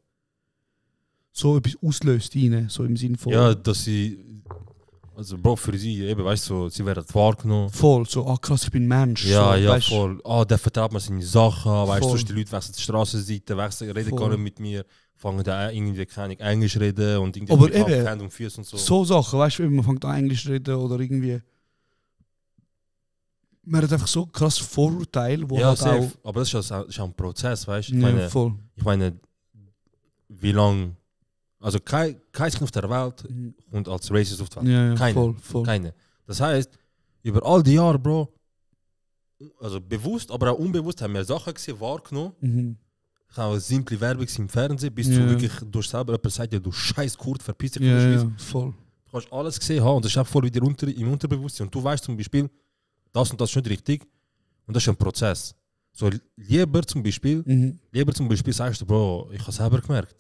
So etwas auslöst ihnen, so im Sinne von... Ja, dass sie, also Bro, für sie, eben, weißt du, so, sie werden wahrgenommen. Voll, so, krass, ich bin Mensch. Ja, so, ja, weißt, voll. Der vertraut mir seine Sachen, weißt du, Voll. sonst die Leute wechseln die Straßenseite, reden Voll. gar nicht mit mir, fangen da irgendwie, keine Ahnung, Englisch reden und irgendwie Aber mit eben, Hand und Füße und so. So Sachen, weißt du, man fängt an Englisch zu reden oder irgendwie... Man hat einfach so krass Vorurteile, wo Ja, halt safe. auch... Aber das ist ja ist ja ein Prozess, weißt du? Ja, voll. Ich meine, wie lange. Also kein Kind auf der Welt und als Racist auf der Welt. Ja, Keine. voll. Keine. Das heißt, über all die Jahre, Bro, also bewusst, aber auch unbewusst haben wir Sachen gesehen, wahrgenommen. Mhm. Ich habe eine simple Werbung im Fernsehen, bis Ja. du wirklich durch selber jemand sagt, ja, du scheiß Kurt, verpiss dich von der Ja, Schweiz. ja, voll. Du kannst alles gesehen haben und das ist auch voll wieder im Unterbewusstsein. Und du weißt zum Beispiel, das und das ist nicht richtig. Und das ist ein Prozess. So, lieber zum Beispiel sagst du, Bro, ich habe es selber gemerkt.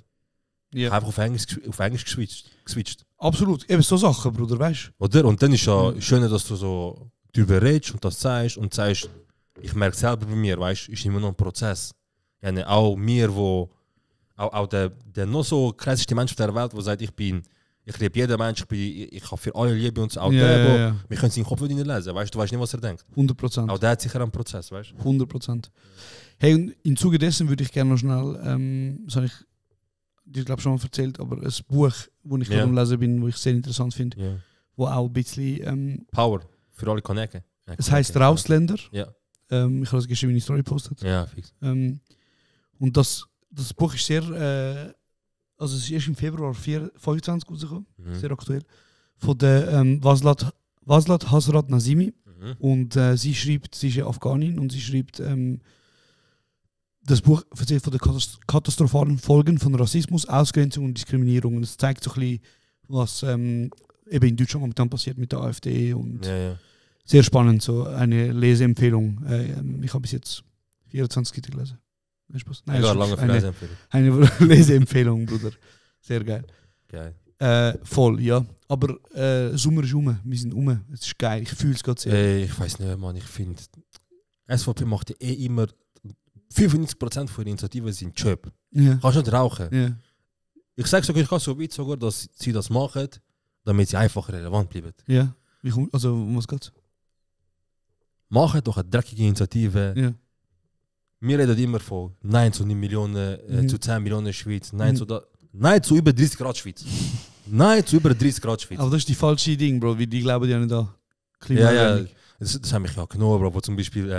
Ich Ja. habe einfach auf Englisch geswitcht. Absolut, eben so Sachen, Bruder, weißt du? Oder? Und dann ist ja schön, dass du so darüber redest und das sagst, ich merke selber bei mir, weißt du, ist immer noch ein Prozess. Ja, auch mir, auch der noch so krasseste Mensch auf der Welt, der sagt, ich liebe jeden Mensch, ich habe für alle Liebe und so. Auch der, wo wir können seinen Kopf nicht lesen, weißt du, weißt nicht, was er denkt. 100%. Auch der hat sicher einen Prozess, weißt du? 100%. Hey, und im Zuge dessen würde ich gerne noch schnell, das habe ich dir glaube schon mal erzählt, aber ein Buch, das ich gerade am Lesen bin, das ich sehr interessant finde, Ja. wo auch ein bisschen... Power, für alle Connecten. Es heisst Der Ausländer. Ja. Ich habe das gestern in meine Story gepostet. Ja, fix. Und das Buch ist sehr, also es ist erst im Februar 25 rausgekommen, sehr aktuell, von der Waslat Hazrat Nazimi. Und sie ist ja Afghanin und sie schreibt, das Buch erzählt von den katastrophalen Folgen von Rassismus, Ausgrenzung und Diskriminierung. Und es zeigt so ein bisschen, was eben in Deutschland momentan passiert mit der AfD. Und sehr spannend, so eine Leseempfehlung. Ich habe bis jetzt 24 Seiten gelesen. Nein, egal, lange Leseempfehlung. Eine Leseempfehlung, Bruder. Sehr geil. Geil. Voll, ja. Aber Sommer ist rum. Wir sind rum. Es ist geil. Ich fühle es gerade sehr. Ich weiß nicht, Mann. Ich finde, SVP macht ja immer 95% von Initiativen sind Job. Ja. Kannst nicht rauchen. Ja. Ich sage sogar so weit, sogar, dass sie das machen, damit sie einfach relevant bleiben. Ja. Also, um was geht's? Machen doch eine dreckige Initiative. Ja. Wir reden immer von 9 zu 9 Millionen, zu 10 Millionen Schweiz, 9 zu über 30 Grad Schweiz. 9 zu über 30 Grad Schweiz. Aber das ist die falsche Ding, Bro, weil die glauben ja nicht an Klimaerwärmung. Ja, das haben mich ja genommen, Bro, wo zum Beispiel,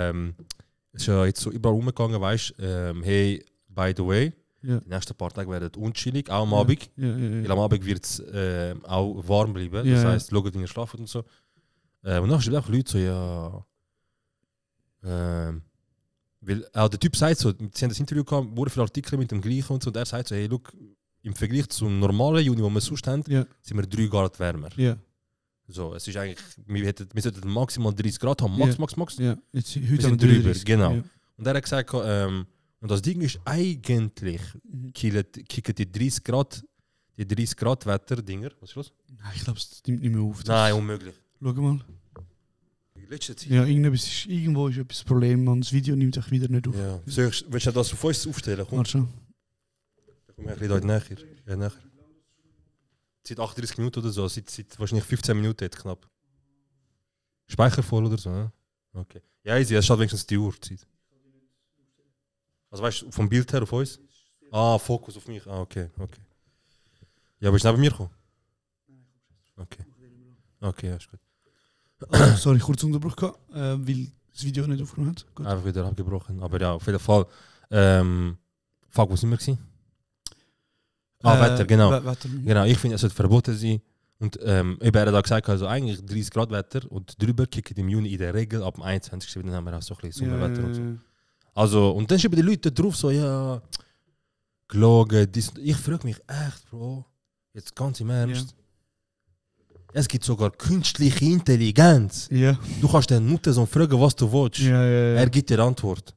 es ist ja jetzt so überall rumgegangen, weißt du, hey, by the way, die nächsten paar Tage werden unchillig, auch am Abend. Weil am Abend wird es auch warm bleiben, das heisst, schaut, wie ihr schlaft und so. Und dann schreiben auch Leute so, ja, weil auch der Typ sagt so, sie haben das Interview gehabt, wurde viele Artikel mit dem gleichen und so, und er sagt so, hey, look, im Vergleich zum normalen Juni, wo wir sonst haben, sind wir 3 Grad wärmer. So, es ist eigentlich, wir sollten maximal 30 Grad haben, max. Ja, jetzt, heute wir sind drüber, genau. Ja. Und er hat gesagt, und das Ding ist eigentlich, kicken die 30 Grad Wetter-Dinger, was ist los? Nein, ich glaube, es nimmt nicht mehr auf. Nein, unmöglich. Schau mal. Letzte Zeit. Ja, irgendwo ist etwas Problem und das Video nimmt sich wieder nicht auf. Ja. Willst du das auf uns aufstellen? Komm. Warte schon. Dann komme ich ein bisschen näher. Seit 38 Minuten oder so, seit wahrscheinlich 15 Minuten jetzt knapp. Speicher voll oder so, ne? Okay. Ja, easy, es schaut wenigstens die Uhrzeit. Also weißt du, vom Bild her auf uns? Ah, Fokus auf mich. Ah, okay. Ja, bist du neben mir gekommen? Okay, ja, ist gut. Sorry, kurz Unterbruch gehabt, weil das Video nicht aufgenommen hat. Gut. Einfach wieder abgebrochen. Aber ja, auf jeden Fall. Fuck, wo sind wir gewesen? Wetter, genau. Wetter. Genau, ich finde, es sollte verboten sein. Und eben, er hat da gesagt, also eigentlich 30 Grad Wetter und drüber kicken im Juni in der Regel ab dem 21. Dann haben wir auch so ein bisschen Sommerwetter und so. Also, und dann schreiben die Leute drauf so, ja, gelogen, ich frage mich echt, Bro, jetzt ganz im Ernst. Es gibt sogar künstliche Intelligenz. Ja. Du kannst den Nutzen so fragen, was du willst. Ja. Er gibt dir Antwort.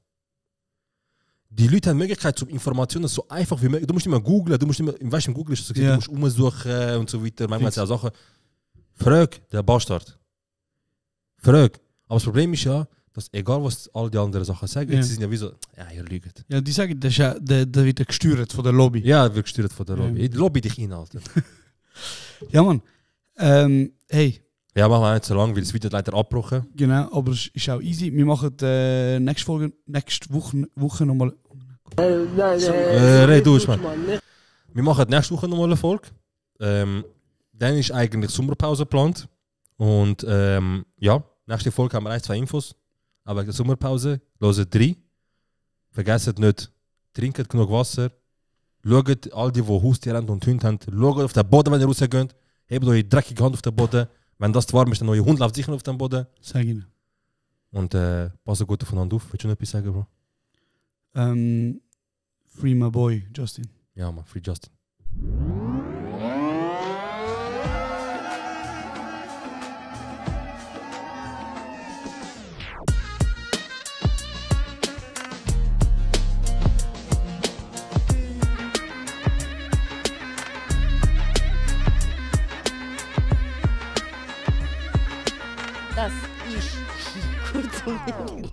Die Leute haben die Möglichkeit, zu Informationen so einfach wie möglich. Du musst immer googlen, du musst im Google ist so, du musst umsuchen und so weiter. Manchmal sind auch Sachen. Frag der Bastard. Frag. Aber das Problem ist ja, dass egal was all die anderen Sachen sagen, sie sind ja wie so, ja, ihr lügt. Ja, die sagen, das ist ja, der wird gesteuert von der Lobby. Ja, er wird gesteuert von der Lobby. Die Lobby dich hin, Alter. Ja, Mann. Hey. Ja, machen wir nicht so lange, weil das Video leider abgebrochen. Genau, aber es ist auch easy. Wir machen nächste Woche nochmal. Red durch, Mann. Wir machen nächste Woche nochmal eine Folge. Dann ist eigentlich Sommerpause geplant. Und ja, nächste Folge haben wir 1, 2 Infos. Aber wegen der Sommerpause hören 3. Vergesst nicht, trinkt genug Wasser. Schaut, all die Haustiere haben und Hunde haben, schaut auf den Boden, wenn ihr rausgeht. Hebt eure dreckige Hand auf den Boden. Wenn das zu warm ist, dann euer Hund läuft sicher auf den Boden. Sag Ihnen. Und passt gut aufeinander auf. Willst du noch etwas sagen, Bro? Free my boy, Justin. Ja, man, free Justin. Das ist kurz und